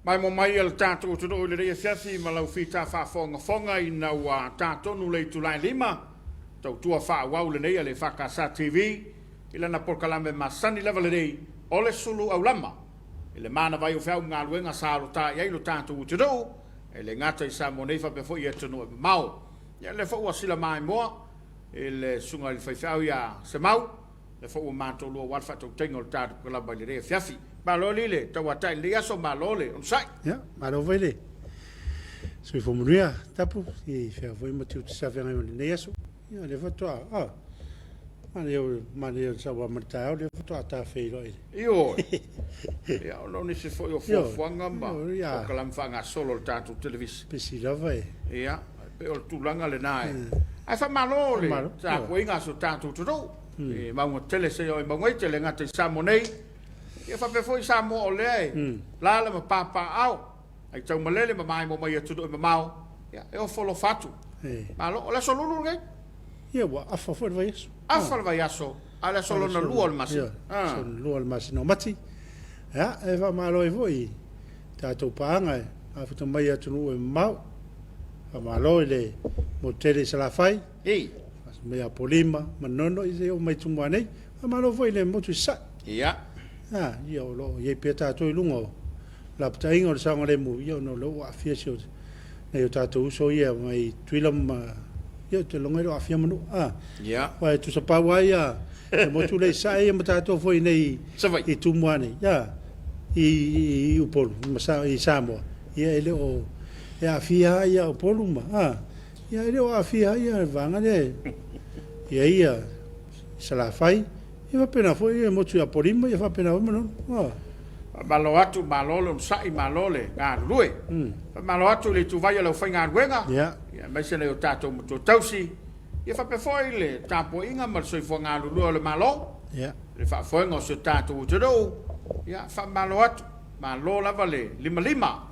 Maimoa mai le tatou atunuu i lenei afiafi ma lau fita faafogafoga ina ua ta tonu le itula e 5, tautua faaauau lenei a le EFKS TV i lana polokalame masani lava lenei o le sulu aulama i le manava ai o feau ma galuega sa alota i ai lo tatou atunuu, e le gata i Samoa nei faapea foi i atunuu e mamao. Ia lea foi ua sila maimoa i le susuga i le faifeau ia Semau, lea foi ua matou lua aua le faatautaiga o le tatou polokalame i lenei afiafi. Malo alii le tauatai i lenei aso, malo le onosai. Ia, malo foi le soifua manuia Tapu, i fea foi ma tiute sa feagai ma lenei aso. Ia, lea faatoa, ah, manaia o manaia o le sauā ma le taeao, lea faatoa tafeiloai. Ioe. Ia, ona o nisi foi o fuafuaga ma polokalame faagasolo a le tatou televise. Pisi lava e. Ia, pei o le tulaga lena e. Ae faamalo le tapuaiga a si o tatou atunuu i mauga tele seia oo i mauga iti, e le gata i Samoa nei, ia faapea foi Samoa o lea e alaala ma papaaao, aitaumalele ma maimoa mai i atunuu e mamao, ia e ofo alofa atu. Malo. O le aso lulu lenei. Ia, ua afa foi le vaiaso. Afa le vaiaso, a o le aso lona lua o le masina. Ia, aso lona lua o le masina o Mati. Ia, e faamalo ai foi i tatou paaga e mafuta mai i atunuu e mamao. Faamalo i le motu tele i Salafai, mai Apolima, Manono, ia seia oo mai i Tumua nei. Faamalo foi i le motu i Sasae. Ia. Ia, o lo o i ai pea tatou i luga o lapataiga o le saogalemu, ia ona o lea ua aafia si o nai o tatou uso ia mai Tutuila ma, ia ou te lagona e le o aafia Manua. A. Ia. Aua e tusa pau lava ia le motu lea i Sasae ia ma tatou foi nei Savaii. I Tumua nei, ia, i Upolu ma i Samoa, ia e le o e aafia lava ia Upolu ma, a, ia e le o aafia lava ia le vaega lea e i ai ia Salafai, ia faapena foi le motu i Apolima, ia faapena foi Manono. A. Faamalo atu, malo le onosai, malo le galulue. Faamalo atu i le ituvai o le aufaigaluega, Ia. Aemaise nai o tatou matua tausi, ia faapea foi le tapuaiga ma le soifua galulue o le Malo, Ia. Le faafoega o si o tatou atunuu. Ia, faamalo atu, malo lava le limalima.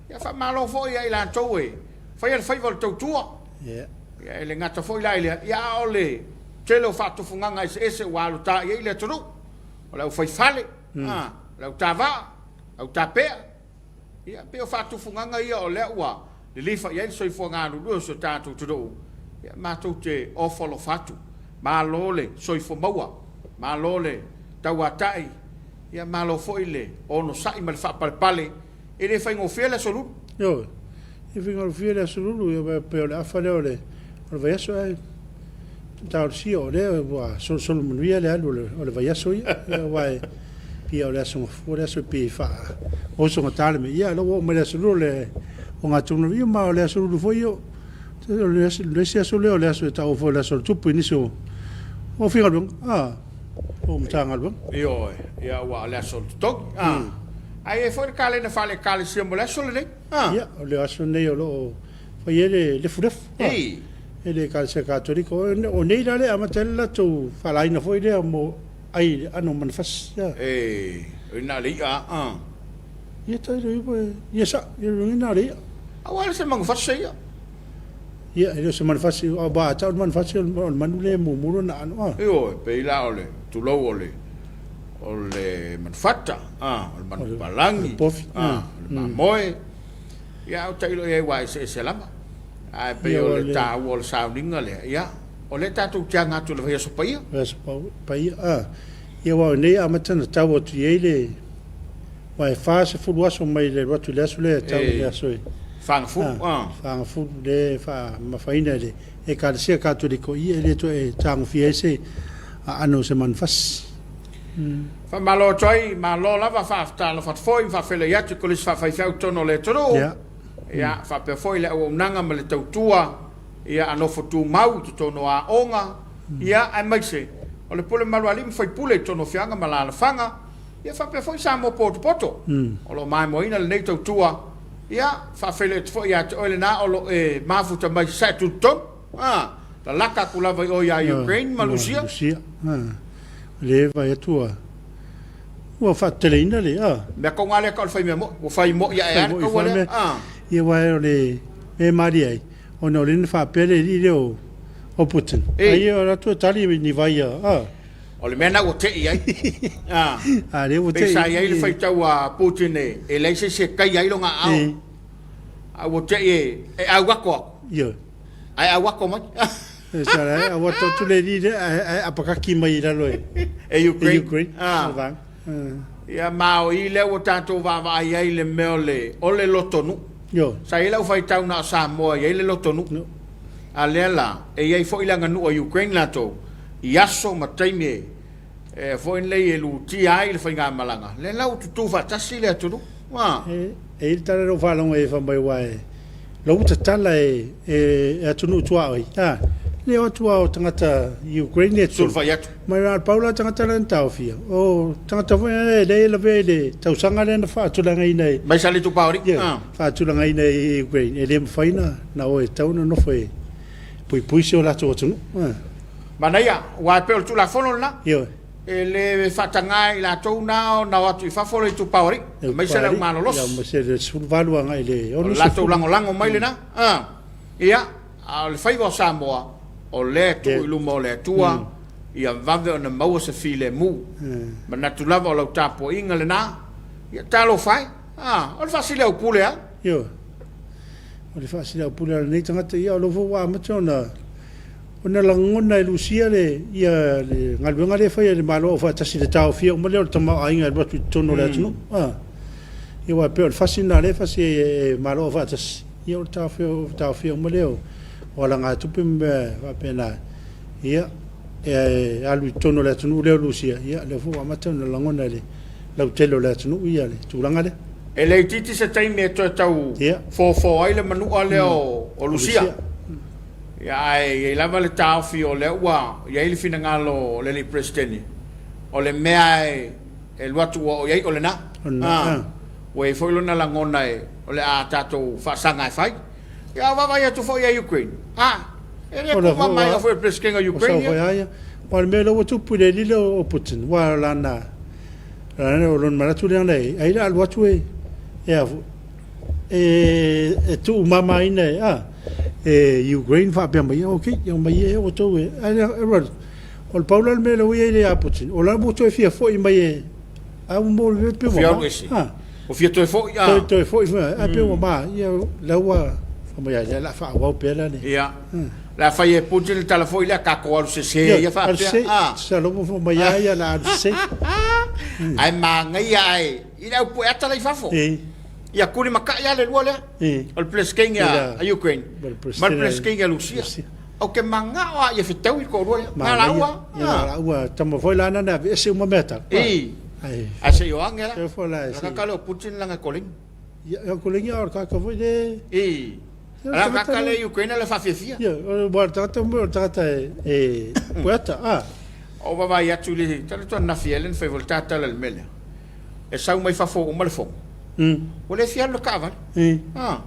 Ia faamalo foi ia i latou e faia le faiva o le tautua. Ia. Ia e le gata foi la i lea, ia a o le tele o faatufugaga eseese ua alotaʻi ai le atunuu, o le aufaifale, a, o le autavaa, autapea. Ia pei o faatufugaga ia o lea ua lilifa i ai le soifua galulue o si o tatou atunuu, ia matou te ofo alofa atu. Malo le soifua maua, malo le tauatai, ia malo foi le onosai ma le faapalepale. E le faigofie le Aso Lulu. Ioe, e le faigofie le Aso Lulu, ia pei o le afa lea o le vaiaso ae talosia o lea ua solosolo manuia le alu o le vaiaso ia. Aua e pei o le Aso Gafua le aso e pei e faaosogata le mea. Ia o lea ua oo mai le Aso Lulu o le ogatotonu ia ma o le Aso Lulu foi ia, o le isi aso lea o le aso e taua foi o le aso o le tupu i nisi o aufaigaluega. O Matagaluega. Ioe, ia aua o le aso o le totogi. A. Ae i ai foi le kalena faale-Ekalesia mo le aso lenei. A. Ia, o le aso lenei o lo o fai ai le lefulefu. Ei. E le Ekalesia Katoliko. O nei la lea e amata ai le latou faalaina foi lea mo ai aano o manufasi. Ei, oi na o le i'a a. Ia tailo ia, ia sa'o, ia na o le i'a. Aua e le o se manufasi se i'a. Ia, e le o se manufasi, aua a tau le manufasi o le manu lea e mumu lona aano, a. Ioe, pei la o le, tulou, o le, o le manufata, a, o le manupapalagi, o le povi, a, o le mamoe. Ia, a o tailo i ai aua e eseese lava. Ae pei o le taua o le sauniga lea, ia, o lea tatou te aga atu i le vaiaso paia. Vaiaso paia, a. Ia, aua o nei e amata ona tau atu i ai le Aua e 40 aso mai le alu atu i le aso lea e tau i le aso e Fagafulu, a. Fagafulu lea e faamamafaina e le Ekalesia Katoliko, ia e le toe tagofia ai se aano o se manufasi. Faamalo atu ai, malo lava, faatalofa atu foi ma faafeiloai atu i Kolisi Faafaifeau i totonu o le atunuu. Ia. Ia, faapea foi le auaunaga ma le tautua, ia, a nofo tumau i totonu o aoga, ia, aemaise o le pule mamalu a alii ma faipule i totonu o afioaga ma alaalafaga. Ia faapea foi Samoa potopoto o lo o maimoaina lenei tautua. Ia, faafeiloai atu foi ia te oe lena o lo o e mafuta mai Sasae tutotonu, a, lalaka atu lava i o ia Ukraine ma Lusia. Lusia, a, o lea e vaai atu ua, ua faateteleina le, a. Mea tonu lava lea tau o le faimea moi, ua fai moi ae lava le taua lea, a. Ia aua o le mea e malie ai, ona o lea na faapea le alii lea o Putin, ai o la atu e tali ni vai a, a. O le mea lena ua tei ai. A, lea ua tei. Pei sa i ai le E. faitau a Putin e leai se isi e taia ai lona aao. E. A ua tei e auako atu. Ioe. Ae auako mai. E sa la e auato atu le alii lea ae, ae apakaki mai i lalo e, E Ukraine. e Ukraine. A. O le vaega. Ia ma o i lea ua tatou vaavaai ai i le mea o le, o le lotonuu. Ioe. Sa i ai lau faitau na o Samoa e i ai le lotonuu. Ioe. A lea la, e i ai foi le aganuu a Ukraine latou i aso ma taimi e, e foi nei e lutia ai le faigamalaga, lea la ua tutū faatasi le atunuu. A. E, e i ai le tala lea ua faalogo ai fai mai aua e la ua tatala e, e atunuu tuaoi, a, le o atu lava o tagata Ukraine ia totonu. Sulufai atu. Ma na o le pau la tagata lea na taofia, o tagata foi lea e lavea i le tausaga lea na faatulagaina e, Mai sa le itupa Ia, faatulagaina e Ukraine, e le mafai na, na o e tatau ona nofo e puipui si o latou atunuu. A. Manaia, aua e pei o le Tulafono lena. Ioe. E le faataga e i latou na ona o atu i fafo le itupa o alii, aemaise le au malolosi. Aemaise le 18 agai i le 60. O le latou lagolago mai lena. A. Ia, a o le faiva o Samoa, o lea e tuu i luma o le Atua, ia vave ona maua se filemu. Manatu lava o lau tapuaiga lena, ia talofa e, a, o le faasiliaupule lava. Ioe. O le faasiliaupule a lenei tagata, ia o lea foi ua amata ona ona lagona e Lusia le, ia, le galuega lea e fai e le Malo Aufaatasi i le taofia uma lea o le tamaoaiga e alu atu i totonu o le atunuu. A. Ia aua e pei o le fasi lena o lea e fasi ai e Malo Aufaatasi, ia o le taofia, taofia uma lea o, o alagatupe ma mea faapena, ia, e alu i totonu o le atunuu lea o Lusia, ia lea foi ua amata ona lagona e le lautele o le atunuu ia le tulaga lea. E le itiiti se taimi e toe tau fofo ai le manua lea o Lusia. Ia, ae i ai lava le taofi o lea ua i ai le finagalo o le alii Peresetene, o le mea e alu atu ua oo i ai o lena. A, ua i ai foi lona lagona e, o le a tatou faasaga e fai. Ia, a vaavaai atu foi ia Ukraine, a, e le tumama foi le Peresetene o Ukraine ia. Aua o le mea lea ua tupu i le alii lea o Putin, aua o lana, o lona manatu lea na i ai, ai o le a alu atu e, e a foi, e tuumamaina e, a, e Ukraine faapea mai, ok, e omai ia e outou e, ae o le pau la le mea lea ua i ai ia Putin, o la ua toe fia foi mai e, a ua mo le pe ua ma, a, ua fia toe foi, a, toe, toe foi foi, ae pe ua ma, ia, la ua, fai mai, ia, la faaauau pea la le. Ia, la fai e Putin le tala foi lea, tatou alu sese ia faapea, a. Salogo fai mai a ia la alu sese. Ae manaia ae, i le au pue ata la i fafo. Ia tulimatai lava le lua lea, o le Peresetene a Ukraine ma le Peresetene a Lusia. Ou te manao lava ia fetaui le toalua lea. Na laua. Na laua. Tama foi la na aveese uma mea tau. I. Ae se i o ane la. O le kaka lea o Putin leaga e koleni. Ia, o koleni a o le kaka foi le. I. O le kaka lea Ukraine le faafiafia. Ia, o le tagata o le tagata e pueata. A. O vaavaai atu i le tala atu ananafi e le na fai foi le tatala i le mea lea. E sau mai fafo uma le fono. Ua le fia alu le taavale. Ah.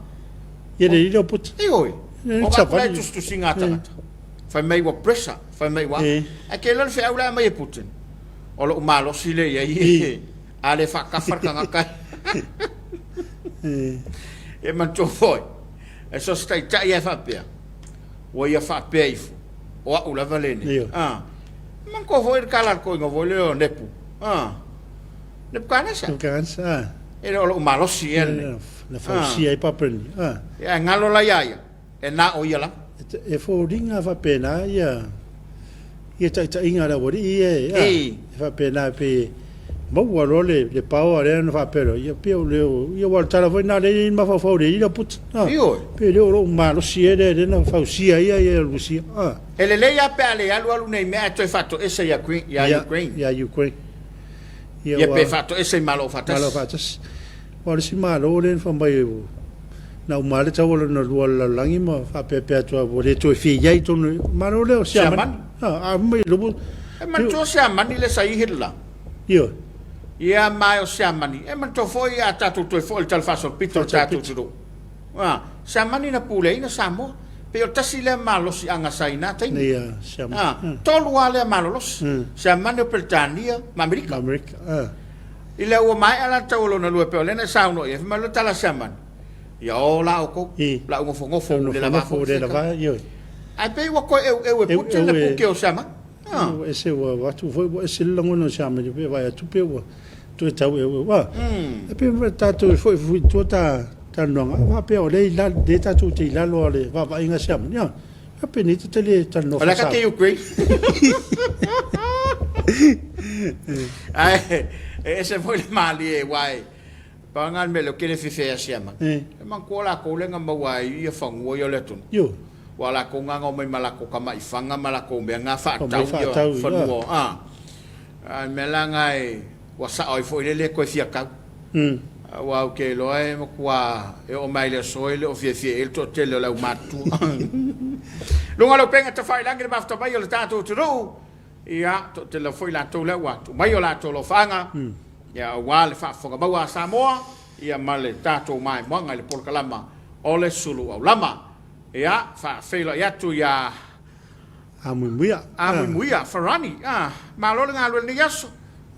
Ia le lilo puta. Ioe. O vaku la i tusitusiga a tagata. Fai mai ua pressure, fai mai ua. Ae te iloa le feau la e aumai e Putin. O lou malosi lea i ai. A le faatafa le tagata. E manatua foi, e so o se taitai lava e faapea, ua ia faapea ifo, o au lava lenei. Ah. Manatua foi le tala a le toeaina foi lea o Nepu. Ah. Nebukanesa. Nebukanesa, ah. E le o lou malosi ea lenei. Na fausia ai Papeni. Ah. Ae galo la ia ia, e na o ia lava. E foliga faapena ia ia taitaiga a le aualii ia e, ah, e faapena pe maua loa le, le power lea na faapea loa, ia pei o le, ia ua o le tala foi lena lea e i ai le mafaufau i le ila puta. Ah, pe le o lou malosi ea lea na fausia ai ia Rusia. Ah. E lelei lava pe a le alu alu nei mea ae toe faatoese ia Ukraine. Ia Ukraine. Ia pe faatoese i Malo Faatasi. Malo Faatasi. Aua o le isi Malo lea na fai mai na uma lava le taua lona lua o le lalolagi ma faapeapea atu lava ua le toe fia i ai i totonu. O le Malo lea o Siamani. A mai lobo. E manatua Siamani lea sa i Hitler. Ioe. Ia ma o Siamani. E manatua foi a tatou toe foi i le tala faasolopito o le tatou atunuu. Siamani na puleaina Samoa. Pei o le tasi lea malosiaga sa i na taimi. Ia, Siamani. Tolu lava lea malolosi. Siamani o Peretania ma Amerika. Ma Amerika. I lea ua maea la le taua lona lua e pei o lea na e saunoa i ai, fai mai loa le tala a Siamani, Ia o la outou, la u nofonofo ua le lava foi le feka. Ae pei ua toe eueu e Putin le puke o Siamani. Ua ese ua avatu foi ua ese le lagona o Siamani pe vaai atu pe ua toe taueueu a. E pei foi tatou e foi foi i tua ta talanoaga a faapea o lea i lalo lea tatou te i lalo o le vaavaaiga a Siamani a. Faapea nei ta te le talanoa O le a ka te Ukraine. Ae e ese foi le malie aua e pau lena o le mea lea ou te le fiafia ai ia Siamani. E manatua latou lea na maua ai ia fanua ia o le atunuu. Aua o latou na na omai ma latou tamaifaga ma latou mea na faatau ia fanua a. A o le mea la lena e ua sao ai foi lea le toe fia tau. Aua ou te iloa e matua e oo mai i le aso e le o fiafia i ai le toatele o le aumatutua. Luga o le upega tafailagi le mafuta mai o le tatou atunuu, ia, toatele lava foi latou lea ua tuu mai o latou alofaaga, ia, aua le faafofoga maua a Samoa, ia, ma le tatou maimoaga i le polokalama o le Sulu Aulama. Ia, faafeiloai atu ia Amuimuia. Amuimuia, Farani, ah, malo le galue i lenei aso.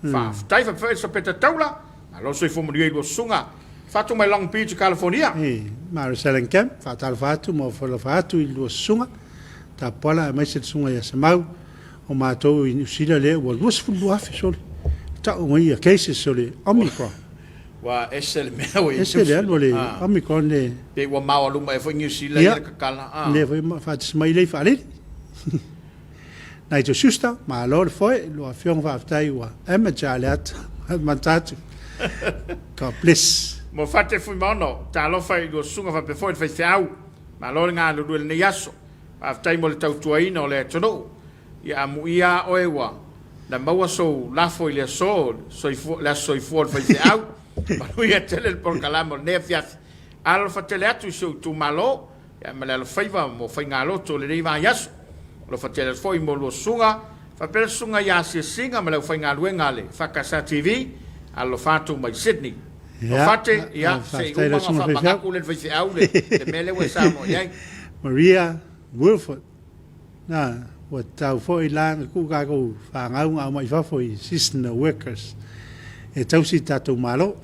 Faafetai faapea foi Elisapeta Taula, malo le soifua manuia i lua susuga. Fatu mai Long Beach, California. E, Mary Selen Kemp, faatalofa atu ma ofo-alofa atu i lua susuga, Tapuala aemaise le susuga ia Semau, o matou i Niu Sila lea ua 22,000 sole tau mai ia cases o le Omicron. Ua ese le mea ua i ai Ese le alu o le Omicron le. Pei ua maoaluma ea foi Niu Sila ia le kakala. Ia, lea foi faatasi mai lea i faalele. Nigel Schuster, malo le foe, lua afioga faafetai ua amateur le ata mata atu. God bless. Mofate Fuimaono, talofa i lua susuga faapea foi le faifeau. Malo le galulue i lenei aso. Faafetai mo le tautuaina o le atunuu. Ia amuia a oe ua na maua sou lafo i le aso soifua, le aso soifua o le faifeau. Manuia tele le polokalame o lenei afiafi. Alofa tele atu i si ou itumalo ia ma le alofaiva mo faigalotu o lenei vaiaso. Alofa tele atu foi mo lua susuga faapea le susuga ia Asiasiga ma le aufaigaluega a le FKS TV. Alofa atu mai Sydney. Mofate, ia, se i uma ona faamanatu le faifeau le mea lea ua e saunoa i ai. Maria Wilford. Na, ua tatau foi la na tuu tatou fanau na aumai i fafo i seasonal workers e tausi i tatou Malo.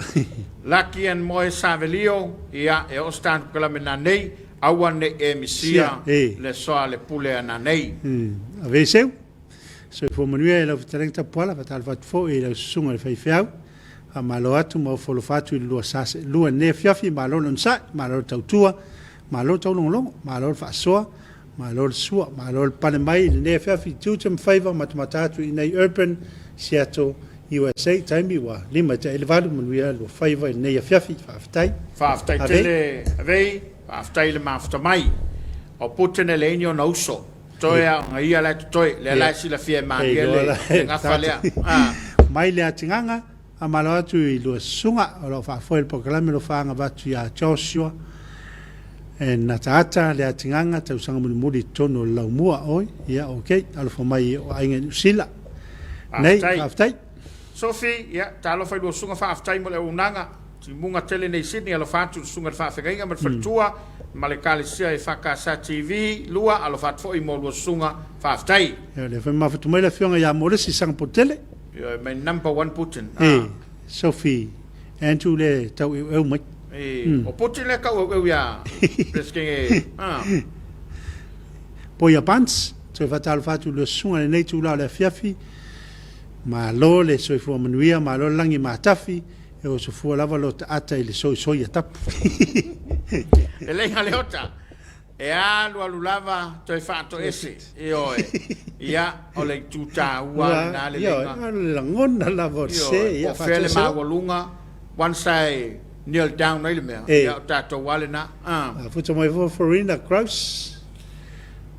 Lucky and Moe Savelio, ia, e oo se tatou kalame nanei, aua ne i e misia le soa le pule a nanei. Aveeseu, soifua manuia i lau fetalaiga Tapuala, faatalofa atu foi i lau susuga i le faifeau. Faamalo atu ma ofo alofa atu i le lua sa seelua i lenei afiafi, malo le onosai, malo le tautua, malo le taulogologo, malo le faasoa, malo le sua, malo le pale mai i lenei afiafi i tiute ma faiva matamata atu i inei Urban, Seattle, USA, taimi ua 5 i tai le 8, manuia lua faiva i lenei afiafi, faafetai. Faafetai tele Avei, faafetai i le mafuta mai. O Putin e leai ni ona uso. Toe a ona ia la e totoe, lea la e silafia e malie le gafa lea. Mai le atigaga, faamalo atu i lua susuga o lo o faafoe le polokalame Alofaaga avatu ia Joshua and Nataata le atigaga tausaga mulimuli i totonu o le laumua. Oi, ia ok, alofa mai o aiga i Niu Sila. Nei, faafetai. Sophie, ia, talofa i lua susuga faafetai mo le auaunaga. Timuga tele nei Sydney alofa atu i le susuga i le faafeagaiga ma le faletua ma le ekalesia EFKS TV 2 alofa atu foi mo lua susuga faafetai. Ia lea foi mafuta mai le afioga ia Molesi Sagapolutele. Ioe my number one Putin. E Sophie Andrew le tau eueu mai. E o Putin le tau eueu ia President ah. Poia Barnes, toe faatalofa atu i lua susuga i lenei itula o le afiafi. Malo le soifua manuia, malo le lagi matafi. E oso fua lava lota ata i le soisoi a tapu. Lelei a Leota, e alualu lava toe faatoese, ioe, ia, o le itu taua lena leleiga. Ioe, o le lagona lava o le se, ia, po o fea le maualuga, once I kneel down ai le mea, ia, o tatou lava lena. Futa mai foi Farina Kraus.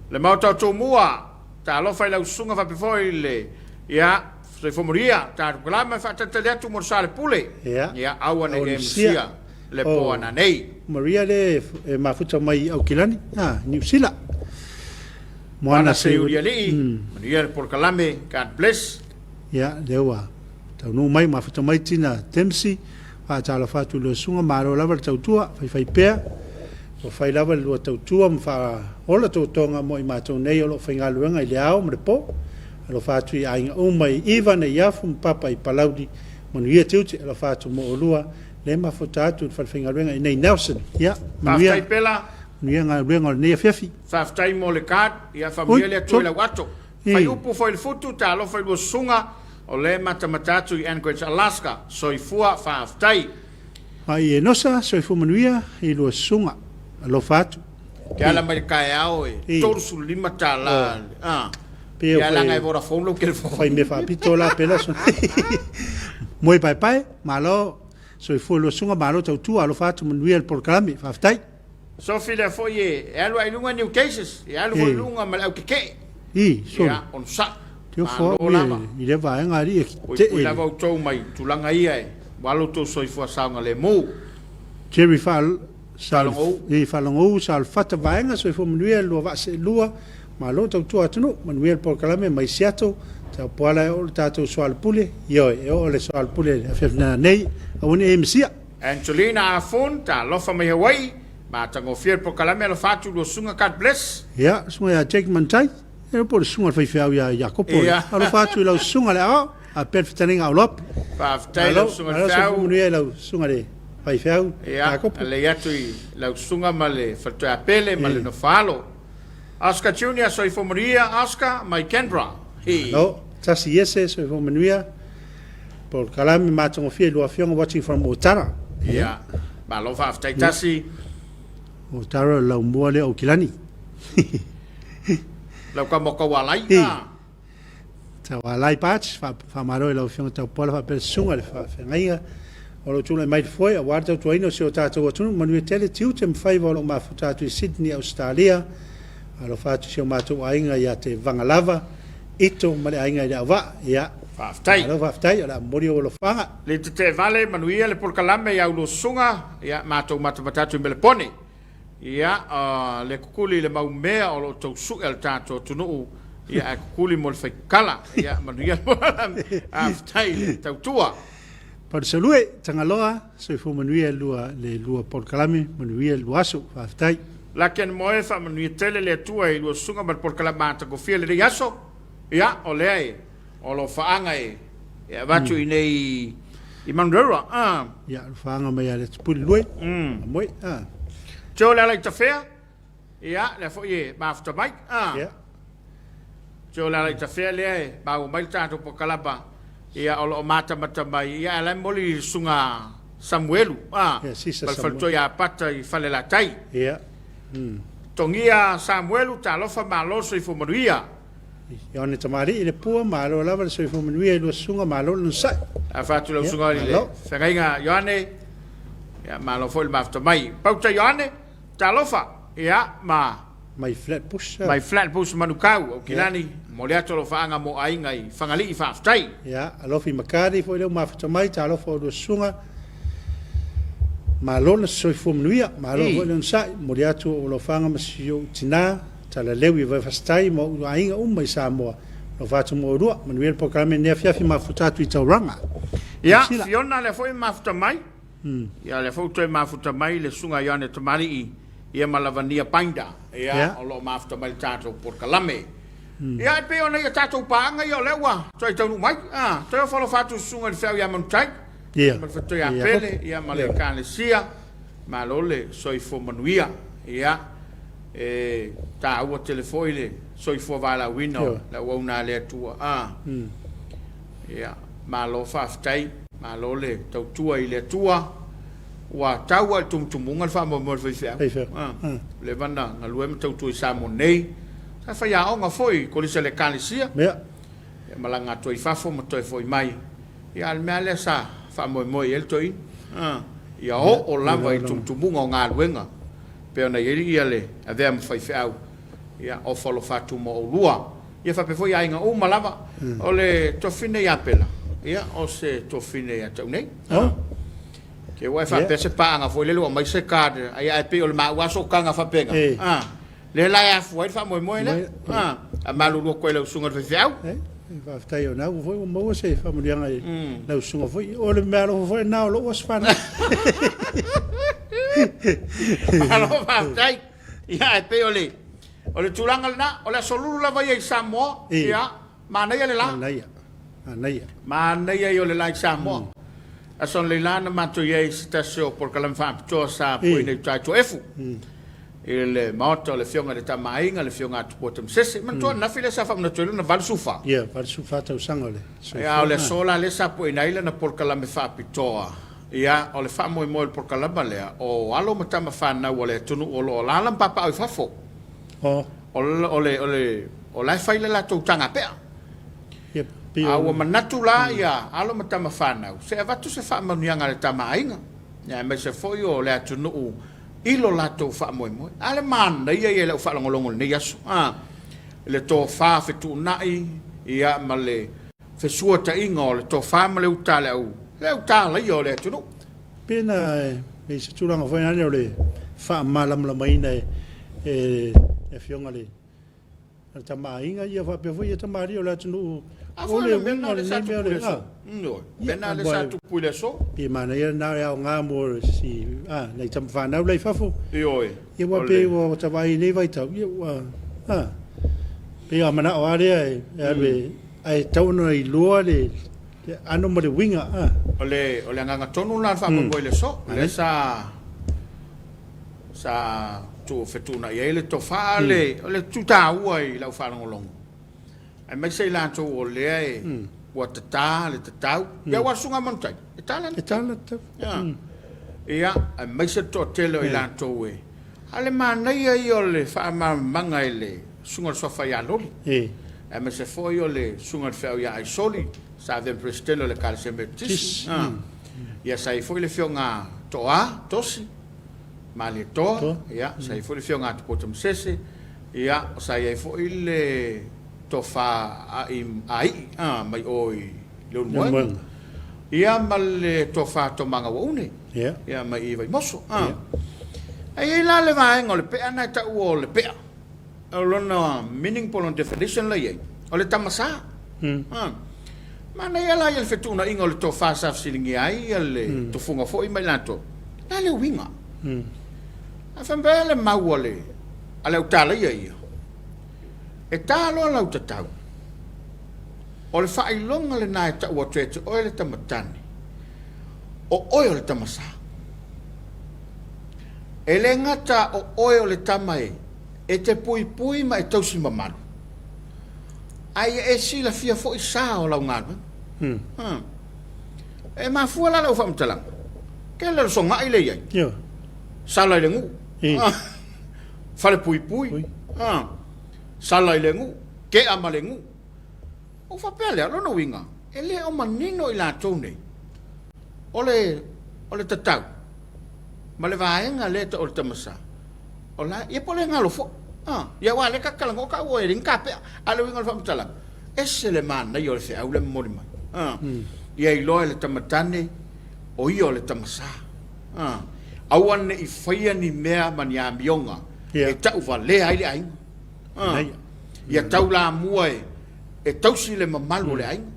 Le Maota o Tumua, talofa i lau susuga faapea foi le, ia, Soifua manuia, tatou kalama e faatalitali atu mo le sa le pule. Ia. Ia, aua ne i e misia le po ana nei. Maria le e mafuta mai i Aukilani, a, Niu Sila. Moana Seiuli Alii, manuia le polokalame, God bless. Ia, lea ua taunuu mai, mafuta mai Tina Dempsey, faatalofa atu i lua susuga, malo lava le tautua, faifai pea. Ua fai lava le lua tautua ma faaola totoga mo i matou nei o lo o faigaluega i le ao ma le po. Alofa atu i aiga uma i Ivan e Iafu ma Papa i Palauli. Manuia tiute, alofa atu mo olua le mafuta atu i le falefaigaluega i nei Nelson. Ia, manuia. Faafetai Pela. Manuia galuega o lenei afiafi. Faafetai mo le card. Ia faamanuia le Atua i lau ato. Faiupu foi i le futu, talofa i lua susuga, o lea e matamata atu i Anchorage, Alaska. Soifua, faafetai. Mai Enosa, soifua manuia i lua susuga. Alofa atu. Ke ala mai le taeao e 35 tala. Ah. Pe Ia langa e Vodafone lou telefoni. Fai mea faapito la pela. Moe paepae, malo, soifua i lua susuga, malo tautua, alofa atu, manuia le polokalame. Faafetai. Sofi lea foi e alu ai i luga new cases, e alu foi i luga ma le au tetee. I, sole. Ia, onosai. Te ofo au lava. I lea vaega alii e tetee. Puipui lava outou mai tulaga ia e ua alu outou soifua saogalemu. Jerry Faalogou. I, Faalogou, Saalfata vaega, soifua manuia, lua vaa seelua, malo tautua atunuu, manuia le polokalame mai Seattle, Taupuala e oo le tatou soalepule, ioe, e oo le soalepule i le afiafi nanei, aua ne i e misia. Angelina Afon, talofa mai Hawaii, matagofie le polokalame alofa atu lua susuga God bless. Ia, susuga ia Jake Mantai, e po o le susuga le faifeau ia Iakopo, Ia. Alofa atu i lau susuga le aoao, faapea le fetalaiga a Oloapu. Faafetai i lau susuga le feau. Malo manuia i lau susuga le faifeau Iakopo. Ia, alei atu i lau susuga ma le faletoiapele ma le nofoalo. Oscar Junior, soifua manuia Oscar mai Canberra. Hi. Malo, tasi iese, soifua manuia. Polokalame matagofie i lua afioga watching from Otara. Ia, malo faafetai tasi. Otara o le laumua lea o Aukilani. Lau tama o Taualai. I. Taualai Patch, faamalo i lau afioga Taupuala faapea le susuga i le faafeagaiga o lo o tulai mai le foe aua le tautuaina o si o tatou atunuu. Manuia tele tiute ma faiva o lo o mafuta atu i Sydney, Ausetalia. Alofa atu i si o matou aiga ia Tevaga lava. Ito ma le aiga i le auvaa. Ia. Faafetai. Malo faafetai, o le a momoli ou alofaga. Le tetevale manuia le polokalame i au lua susuga, ia matou matamata atu i Melepone. Ia, le kukuli i le mau mea o lo o tau sue a le tatou atunuu, ia ae kukuli mo le faikala. Ia manuia le polokalame. Faafetai i le tautua. Palusalue, Tagaloa, soifua manuia le lua polokalame, manuia le lua aso. Faafetai. Laki ana moe, faamanuia tele le Atua i lua susuga ma le polokalame matagofie lenei aso. Ia, o lea e, o lo faaga e, e avatu i nei i Manurewa. Ah. Ia, o faaga mai ia le Atupuli lue. Moe. Ah. Tio le ala i tafea. Ia, lea foi e mafuta mai. Ah. Ia. Tio le ala i tafea lea e maua mai le tatou polokalama. Ia, o lo o matamata mai. Ia, ae la e momoli i le susuga Samuelu, a, Ia, Sisa ma le Samuelu. faletua ia Pata i Falelatai. Ia. Togia Samuelu, talofa malo le soifua manuia. Ioane Tamalii le pua, malo lava le soifua manuia i lua susuga, malo le onosai. Afa atu lau Ia, susuga i le malo. feagaiga Ioane, ia malo foi le mafuta mai. Pauta Ioane, talofa, ia, ma Mai Flatbush. Mai Flatbush Manukau, Aukilani, momoli atu alofaaga mo aiga i Fagalii, faafetai. Ia, alofi Makari foi lea ua mafuta mai, talofa o lua susuga. Malo le soifua manuia, malo foi le onosai, momoli atu ou alofaga ma si ou tina, Talaleu i Vaifasitai ma ou aiga uma i Samoa. Alofa atu mo oulua, manuia le polokalame i lenei afiafi, mafuta atu i Tauranga. Ia, Silasila. Fiona lea foi e mafuta mai. Ia, lea foi ua toe mafuta mai le susuga Ioane Tamalii, ia ma Lavania Binder, ia, o lo o mafuta mai le tatou polokalame. Ia, e pei ona ia tatou paaga ia o lea ua toe taunuu mai, a, toe ofo alofa atu i le susuga i le Feau ia Manutai, ma le Faletua ia Pele, ia ma le Ekalesia, malo le soifua manuia. Ia, e taua tele foi le soifua valaauina o le auauna a le Atua, a. Ia, malo faafetai, malo le tautua i le Atua. Ua tau lava i le tumutumuga le faamoemoe o le faifeau. Faifeau. Ah, leva na galue ma tautua i Samoa nei. Sa faiaoga foi i Kolisi a le Ekalesia. Ia. Ia, malaga atu ai i fafo ma toe foi mai. Ia, a o le mea lea sa faamoemoe i ai le toeaina. Ah, ia oo lava i tumutumuga o galuega pei ona i ai le avea ma faifeau. Ia, ofa alofa atu mo oulua. Ia faapea foi aiga uma lava. O le tofine ia Pela, ia o se tofine ia te au nei. Oh. Ke ua e faapea se paaga foi lele ua aumai se card, ai ae pei o le maua sootaga faapena. Ah, lea la e afua ai le faamoemoe lea. Ah, a malulu atu ai lau susuga i le faifeau. Faafetai o na ua foi ua maua se faamanuiaga i lau susuga foi. O le mea alofa foi na o lou aso fanau. Malo faafetai. Ia ae pei o le O le tulaga lena, o le aso lulu lava ia i Samoa, ia, manaia le la. Manaia, manaia. Manaia ia o le la i Samoa. Aso analeila na matou i ai i se tasi o polokalame faapitoa sa puina i uta i Tuaefu. i le Maota o le Afioga i le Tama a Aiga, le Afioga a Tupua Tamasese. Manatua ananafi lea sa faamanatu ai lona 84. Ia, 84 tausaga o le soifua. Ia, o le aso la lea sa pueina ai lana polokalame faapitoa. Ia, o le faamoemoe o le polokalama lea, o alo ma tama fanau a le atunuu o lo o alaala ma papaaao i fafo. Oh. O le, o le, o la e fai le latou tagapea. Ia, pei A ua manatu la ia alo ma tama fanau, se avatu se faamanuiaga a le Tama a Aiga, ia aemaise foi o le atunuu i lo latou faamoemoe. A le manaia ia i lau faalogologo i lenei aso, a, le tofa fetuunai, ia, ma le fesuataiga o le tofa ma le uta a le au, le au tālaia o le atunuu. Pe na i se tulaga foi lea o le faamalamalamaina e le Afioga i le Tama a Aiga, ia faapea foi tamalii o le atunuu o le uiga o lenei mea o le a. Mea na lea sa tupu i le aso. Pe manaia lena e aoga mo si nai tama fanau la i fafo. Ioe. Ia ua pei ua ta vaai i lenei vaitau, ia ua pei a manao lava lea e alu e ae tatau ona iloa le ano ma le uiga. O le o le agaga tonu lena o le faamoemoe i le aso. Lea sa sa tuu fetuunai ai le tofa, a o le tu taua i lau faalogologo, aemaise i latou o lea e ua tata le tatau. Ia aua o le susuga a Manutai, e ta lana E ta lana tatau. Ia, aemaise le toatele o i latou e... A o le manaia ia o le faamalamalamaga i le susuga i le Suafa ia Loli, aemaise foi o le susuga i le Feau ia Aisoli, sa avea ma Peresetene o le Ekalesia Metotisi. Ia, sa i ai foi le Afioga a Toa, Tosi, Malietoa, ia, sa i ai foi le Afioga a Tupua Tamasese, ia, sa i ai foi le Tofa Aii mai o i Leulumoega, ia, ma le Tofa Tomaga Uaune, ia, mai i Vaimoso. Ae i ai la le vaega o le pea na e taua o le pea, o lona meaning po o lona definition la i ai, o le tama sa. Manaia la ia le fetuunaiga o le tofa sa fesiligia ai le tufuga foi ma i latou, o le a le uiga? Ae faapea le mau a le autalaia ia, e ta loa lau tatau, o le faailoga lena e tau atu ia te oe le tamatane, o oe o le tama sa. E le gata o oe o le tama e te puipui ma e tausi mamalu, a ia e silafia foi sa o lau galuega. E mafua la lau faamatalaga, tele o le sogai lea e i ai. Sala i le nuu, falepuipui, sala i le nuu, tea ma le nuu. Ou faapea lea, o lona uiga, e le o manino i latou nei, o le, o le tatau ma le vaega lea e tau o le tamasa, o la, ia po o le galo foi. A, ia aua o lea ta te talanoa tau e leai ni tapea. A o le uiga o le faamatalaga, ese le manaia o le feau lea e momoli mai. A, ia iloa e le tamatane, o ia o le tamasa. A, aua ne i faia ni mea ma ni amioga e tauvalea ai le aiga. A, ia taulamua e, e tausi le mamalu o le aiga,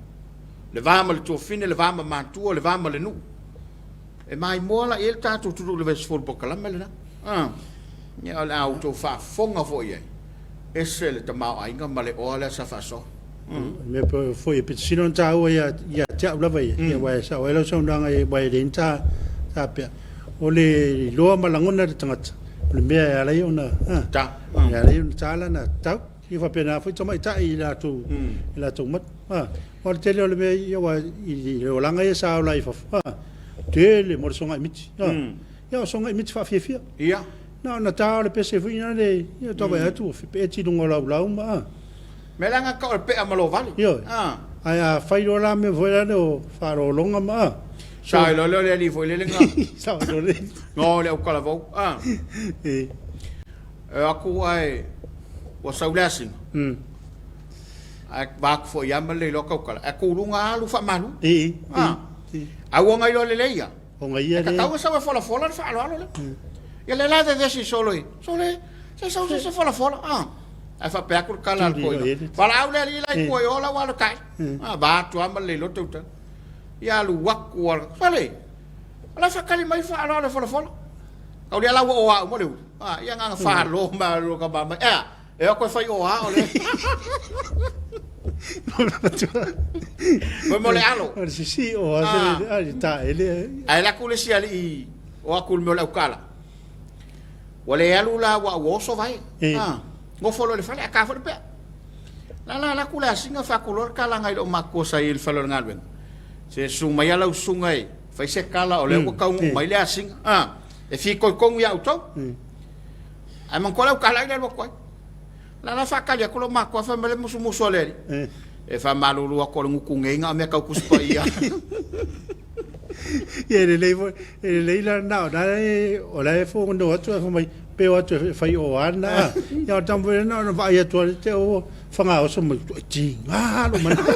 le va ma le tuafine, le va ma matua, le va ma le nuu. E maimoa la i ai le tatou atunuu i le vaiaso fou i le polokalame lena. A, ia o le a outou faafofoga foi i ai, ese le tamaoaiga ma le oa lea sa faasoa. O le mea foi e pito sili ona taua ia te au lava ia, aua e sao ai lau saunoaga aua e leai ni ta pea. O le iloa ma lagona e le tagata, o le mea e ala ai ona, e ala ai ona ta lana tau. Ia faapena foi tamaitai i latou, i latou matu. Aua o le tele o le mea ia aua i le olaga ia sa ola ai i fafo, tele mo le sogai miti. Ia o sogai miti faafiafia. Ia. Na ona ta o le pese foi lea, ia tau vaai atu ua fepeeti i luga o laulau ma. Mea leaga tau o le pea ma lovale. Ioe. Ae a fai loa la mea foi lea o faalologa ma. Sao ai loa lea o le alii foi lele na. Sao ai loa le. No le autalavou. E o atu ae ua sau le asiga. Ae va atu foi ia ma le iloa tautala. Ae tu luga alu faamalu. Ae ua ona iloa lelei ia. Ona ia lea. E tatau ona sau e folafola le faaaloalo lea. Ia lea la vevesi solo i, sole, se sau se se folafola. Ae faapea atu le tala a le toeaina, valaau le alii la i tua i o la ua alu e tae. Va atu lava ma le iloa tautala. Ia alu atu lava, sole, o la e faatali mai faaaloalo e folafola. Tau lea la ua oa uma le ulu. Ia na ona falo mai lava o tama mai, ea, E o atu e fai oa o le. Mo mo le alo. O le sisi o a se a le ta ele. Ae la ku le si ali o aku le mea o le aukala. Ua le alu la aua ua oso vae. A, nofo loa i le fale ae ta foi le pea. La la alu atu le asiga fai atu loa le talaga i lou matua sa i ai i le fale o le galuega, se susu mai lava lau susuga e fai se tala o lea ua taunuu mai le asiga, a, e fitoitonu ia outou. Ae manatua lau tala ai le alu atu ai. La la faatali atu lou matua fai mai le musumusu a le alii, e faamalulu atu o le gutu nei na o mea tau Tusi Paia. Ia e lelei foi, e lelei la lena o la e, o la e fono atu ae fai mai pe o atu e fai o a lena a. Ia o le taumafai lena ona vaai atu lava te o fagaoso mai, e tiga lou manao.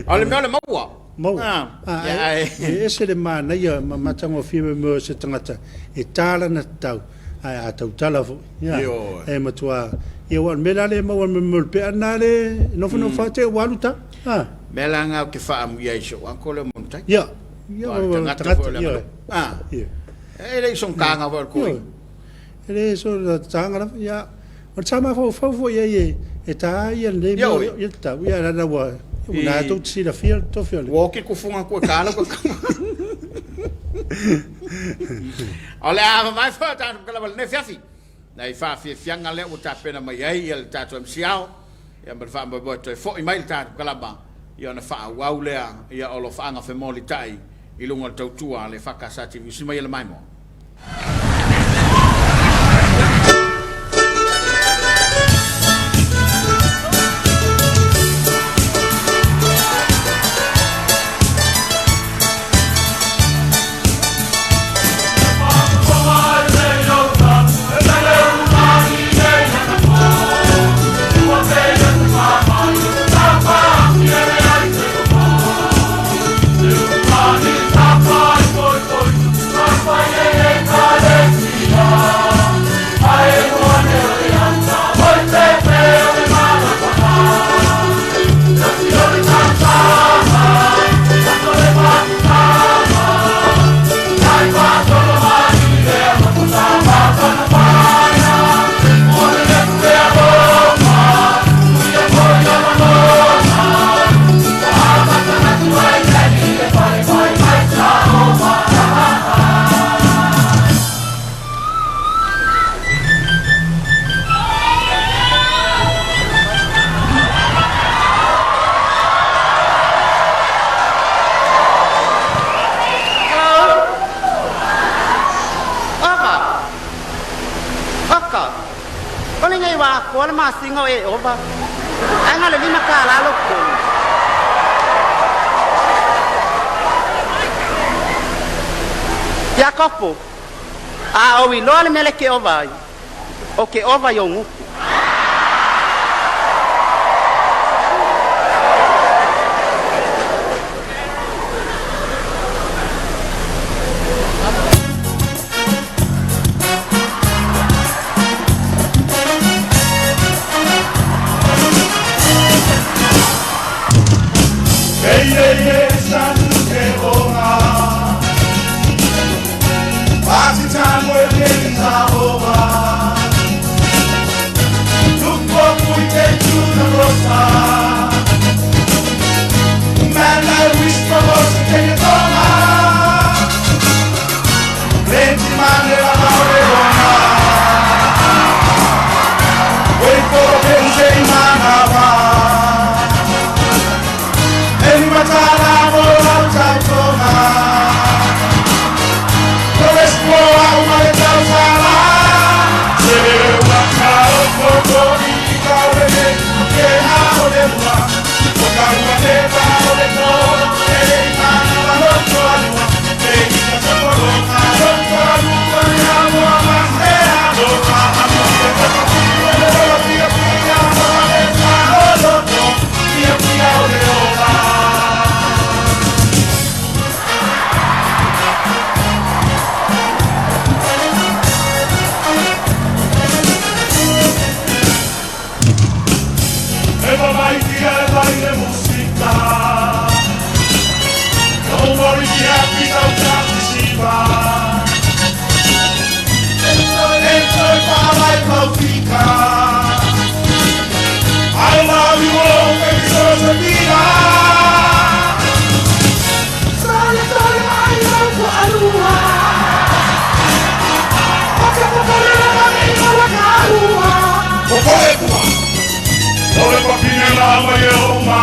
A o le mea o le maua. Maua. Ah, e ese le manaia ma matagofie me mea o se tagata e ta lana tatau ae a tautala foi. Ia, e matua, ia aua o le mea la lea e maua mai mea o le pea lena le nofonofo lava te ua alu ta. Ah. Mea la lena ou te faaamuia ai i si ou uncle lea o Manutai. Ia, ia, o le tagata foi o le aganuu. Ah. E le i sona taga foi o le toeaina. E le sona taga lava, ia. O le sa mafaufau foi i ai e ta ai lenei mea o le tau, ia leaga ua na tou te silafia le tofi o le. Ua oti le tufuga atu e ta lau tatau. O le a vavae foi o tatou lava lenei afiafi. Nai faafiafiaga lea ua tapena mai ai ia le tatou MC Ao, ia ma le faamoemoe toe foi mai le tatou kalama, ia ona faaauau lea ia o alofaaga femolitai i luga o le tautua a le EFKS TV. Usi mai e le maimoa. Aka, o lenei ua akoa le masina o Ieova, ae na o le $5 lou totogi. Iakopo, a ou iloa le mea le ke ova ai, o ke ova i ou gutu.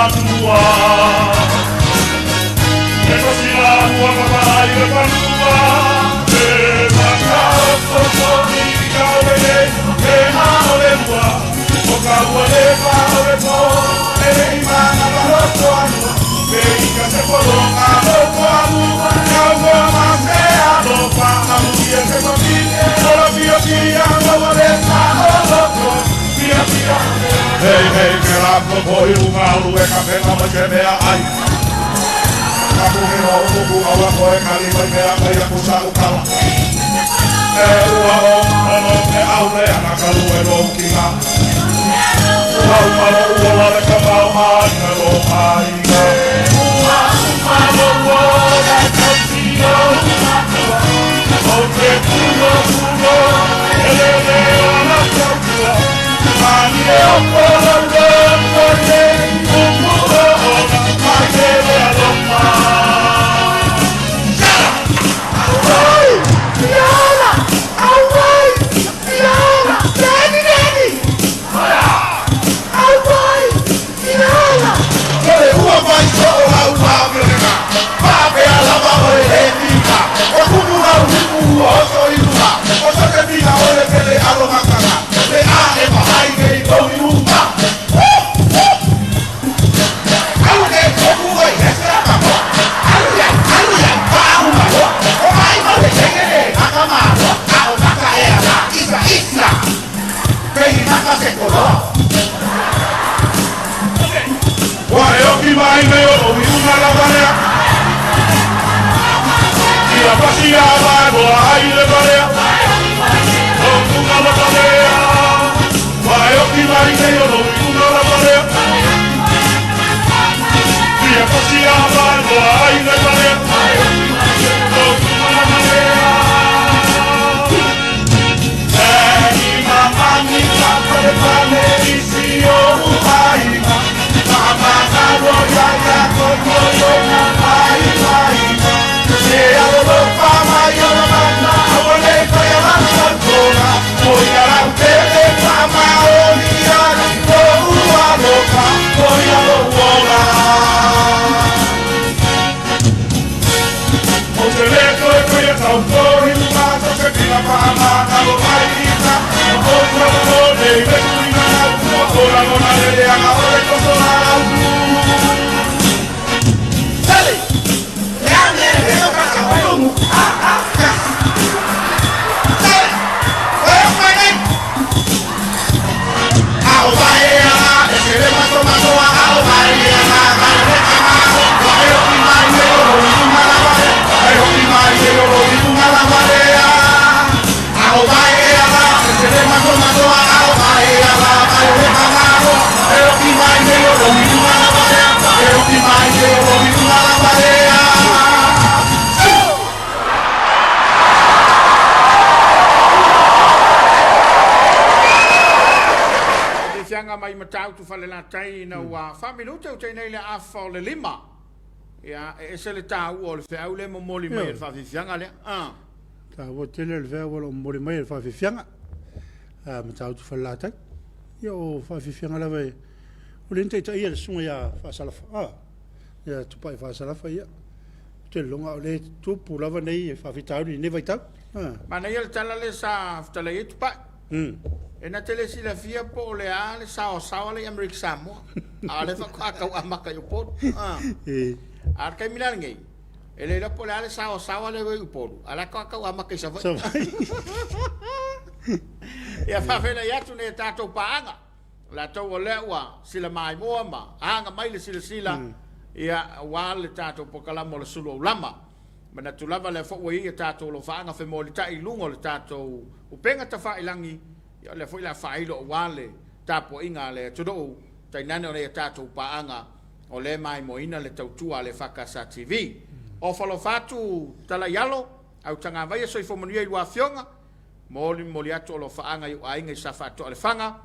matua. E tosi la ua paparai le fanua, e makaoto i ka ue nei, e ma o le ua, o ka ua le pa o le po, e le imanga pa loto anua, e i ka se polonga loto anua, ka ua ma se alofa, amuia se mapine, o la fia fia, ua le sa o loto, fia fia. Hei hei ke la ko i lunga ulu e ka penga mai ke mea ai. Ka puhi ho uku aua koe kali mai mea mai aku sa ukala. E ua o ono e au le ana ka lue lo kinga. Ua umalo ua lale ka mau aina lo aina. Ua umalo ua la ka tio matua. O te pulo pulo e le le ana tautua. Mani e o polo lo te upu o ona mai te le alofa. Auai! Fiala! Auai! Fiala! Daddy, daddy! Auai! Fiala! O le ua mai so o lau pāpena, pāpea lava o le le tika. O kumu lau hiku ua oso i luga, o sa te fina o le pele alo makanga, le a e mahai nei tou i uma. Alu ke toku oi ese a kamoa, alu ia, alu ia, paau maloa, o ai mau le senge le maka maloa, a o maka e ana, isa, isa, pei maka se koloa. Ua e oki mai nei o i una lava lea. Ia pasi a mai moa ai le valea. O tunga lava lea. Ua e oki mai nei o i una lava lea. Ia pasi a mai moa ai le valea. O tunga lava lea. E ni mamani ka pale pale isi o uaina. Mamangalo ia ia koto yo na mai mai. Se alo pa mai o la mana, o le pa ya la santona. O ia la tele pa ma o ni ali ko ua loka, o ia lo ola. O te le koe koe ia tau kori lunga, to se pina pa mana lo mai ita. O o o le le kuina au tua, o la lona le le anga o le koso la au Sale! Le ane le o kaka wailungu. Ah, ah, ah. Sale! Oe o mai nei! Ao vai e ana, e se le maso maso a ao vai e ana, vai le kama. Vai o ki mai me o lo i unga la vare. Vai o ki mai me o lo i unga la vare. Ao vai e ana, e se le maso maso a ao vai e ana, vai le kama. Vai o ki mai me o lo i unga la vare. Vai o ki mai me o lo i unga la vare. Fiaga mai Matautu Falelatai ina ua 4 minute o tai nei le afa o le 5. Ia, e ese le tāua o le feau le momoli mai e le faafiafiaga lea. Ah. Taua tele le feau o lo o momoli mai e le faafiafiaga a Matautu Falelatai. Ia o faafiafiaga lava e o le taitaia le susuga ia Faasalafa. Ah, ia Tupai Faasalafa ia. Te longa o le tupu lava nei e faafitauli i lenei vaitau. Ah. Manaia le tala le sa fetalai ai Tupai. E na te le silafia po o le a le saosaoa le i Amerika Samoa. A o le faatoa tau amata i Upolu. Ah. E, A o le taimi la lenei, e le iloa po o le a le saosaoa le i Upolu, a o le a tau amata i Savaii. Savaii. Ia faafeiloai atu nei tatou paaga. Latou o lea ua sila maimoa ma aga mai le silasila ia aua le tatou polokalame o le sulu aulama. Manatu lava lea foi ua i ai a tatou alofaaga femolitai i luga o le tatou upega tafailagi, ia o lea foi o le a faailo aua le tapuaiga a le atunuu, tainane o nai a tatou paaga o lea e maimoaina le tautua a le EFKS TV. O falofa atu talaialo, autagavaia soifua manuia i lua afioga, momoli momoli atu alofaaga i ou aiga i Safaatoa Lefaga,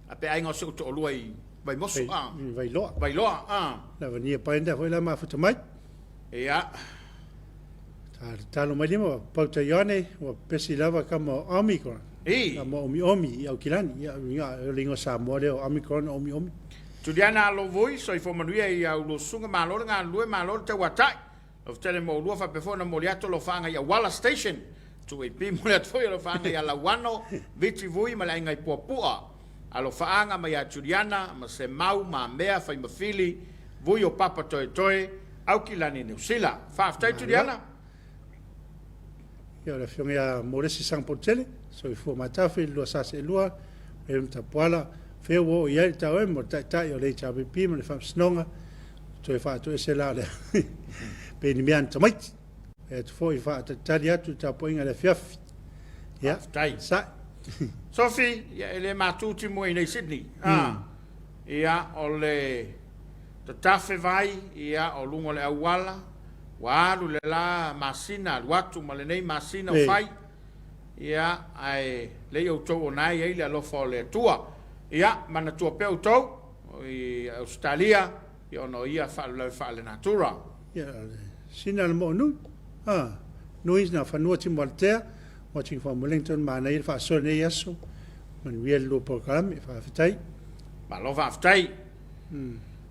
a pe aiga o si ou toalua i Vaimoso, ah. Vailoa. Vailoa, ah. Lavania paenda foi la mafuta mai. Ia. Talo mai lima pauta ione ua pesi lava kama o Omicron. I. Kama omi omi i Aukilani. Ia inga o le ingoa Samoa lea o Omicron omi omi. Juliana Alovui, soifua manuia i a ulua susuga, malo le galulue, malo le tauatai. Lofotele mo ulua faapea foi ona momoli atu alofaaga i Auala Station, 2AP momoli atu foi alofaaga ia Lauano, Viti Vui ma le aiga i Puapua. Alofaaga mai ia Juliana ma Semau, Mamea, Faimafili, Vui o Papa Toetoe, Aukilani, Niu Sila. Faafetai Juliana. Ia o le afioga ia Moresi Sagapolutele, soifua matafi i le 242, Raymond Tapuala, fea ua oo i ai le TAOM o le Taitai o le HRPP ma le Faamasinoga, toe faatoese la o le pei ni mea a ni tamaiti. E atu foi faatalitali atu i le tapuaiga i le afiafi. Ia, Faafetai. sa'i. Sofi, ia e le matu timu i nei Sydney. Ah. Ia, o le tatafe vai, ia, o luga o le auala, ua alu le la masina, alu atu ma lenei masina o fai, ia, ae lei outou o na e i ai le alofa o le Atua. Ia, manatua pea outou, i Ausetalia, ia, ona o ia faalavelave faalenatura. Ia, sina le moo nui. Ah, nui na fanua Timoaletea, watching from Wellington, manaia le faasoa i lenei aso. Manuia le lua polokalame, faafetai. Malo faafetai.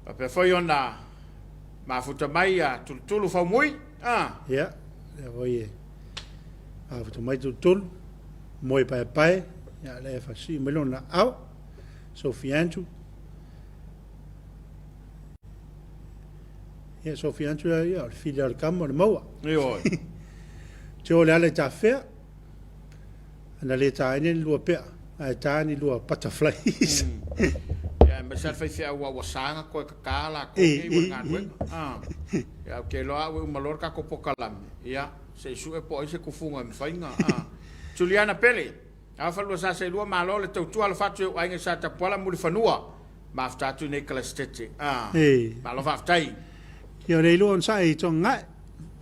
Faapea foi ona mafuta mai ia Tulutulu Faumui. Ah. Ia, lea foi e mafuta mai Tulutulu, moe paepae, ia lea e fasii mai lona ao, Sophie Andrew. Ia, Sophie Andrew, ia, o le fili o le kama o le maua. Ioe. Te o le ala i tafea. Ana le taina ni lua pea, ae ta ni lua butterflies. Ia, aemaise lava le faifeau ua saga koe kaka lakou nei ua le galuega. Ia, ou te iloa au e uma loa le tatou polokalame, ia, se i sue po o ai se tufuga e mafai ona, Juliana Pele, Alofa 242, malo le tautua alofa atu i ou aiga i Satapuala, Mulifanua, mafuta atu i nei Kalasetete. Malo faafetai. Ia, o le ilua onosai i Tonga'e.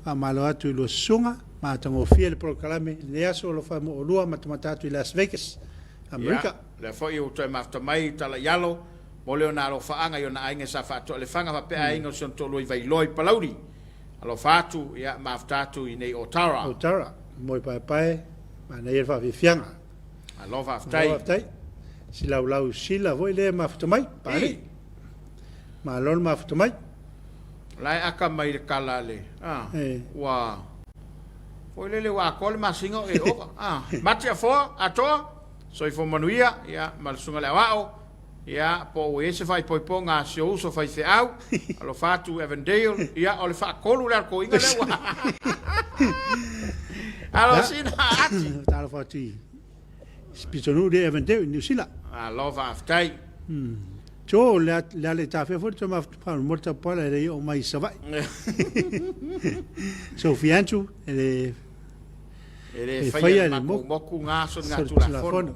Faamalo atu i lua susuga, matagofie le polokalame i lenei aso alofa mo oulua matamata atu i Las Vegas, Amerika. Ia, lea foi ua toe mafuta mai tala i alo mo le ona alofaaga i ona aiga sa faatoalefaga faapea aiga o si ona toalua i Vailoa i Palauli. Alofa atu, ia, mafuta atu i nei Otara. Otara, moe paepae, manaia le faafiafiaga. Malo faafetai. Malo faafetai. Si laulau sila foi lea e mafuta mai, Paalii. Malo le mafuta mai. La e aka mai le kala a le, a, ua, foi lele ua atoa le masina o e ova, a, mati afoa, atoa, soifua manuia, ia, ma le susuga i le aoao, ia, po ua i ai se faaipoipoga a si ou uso faifeau, alofa atu Evandale, ia, o le faatolu lea o le toeaina lea ua, alo sina ati. Talofa atu i si pitonuu lea Evandale i Niu Sila. Malo faafetai. Tio, le ala i tafea foi le toe mafuta mo le tapuala e le i oo mai i Savaii. Sophie Andrew, e le E le faia e le matou motu nga soligatulafono.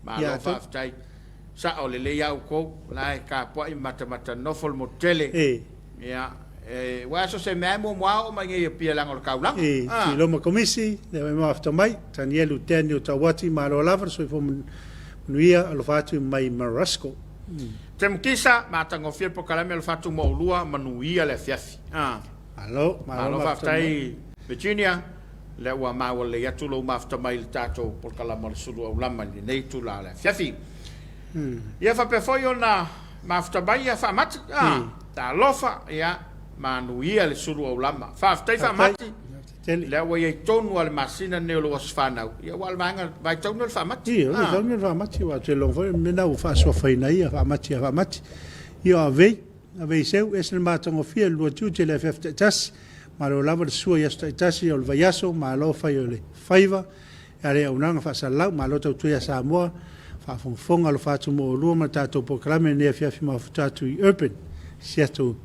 Malo faafetai. Sao lelei a outou, la e tapuai ma matamata nofo le motu tele. Ia, aua so se mea e muamua oo mai nei i Apia leaga o le taulaga. E, Tuiloma Komisi, lea e mafuta mai, Tanielu Daniel Tauati, malo lava le soifua manuia, alofa atu mai Marasco. Temukisa, matagofie le polokalame alofa atu mo oulua, manuia le afiafi. Malo, malo faafetai Virginia, lea ua maua lelei atu lou mafuta mai i le tatou polokalame o le Sulu Aulama i lenei itula o le afiafi. Ia faapea foi ona mafuta mai ia Faamati, talofa, ia manuia le Sulu Aulama. Faafetai Faamati, lea ua i ai tonu lava le masina lenei o lou aso fanau, ia aua o le vaega vaitauni o le Faamati. Ia, o le vaitauni o le Faamati, aua ou te iloa foi o le mea lena ua faasoafaina ai ia Faamati ia Faamati. Ia o Avei, Avei Seu, ese le matagofie, le lua tiute i le afiafi taitasi, malo lava le sua i aso taitasi o le vaiaso, malo fai o le faiva, e ala i auaunaga faasalalau, malo tautua ia Samoa, faafogafoga alofa atu mo oulua ma le tatou polokalame i lenei afiafi mafuta atu i Urban, Seattle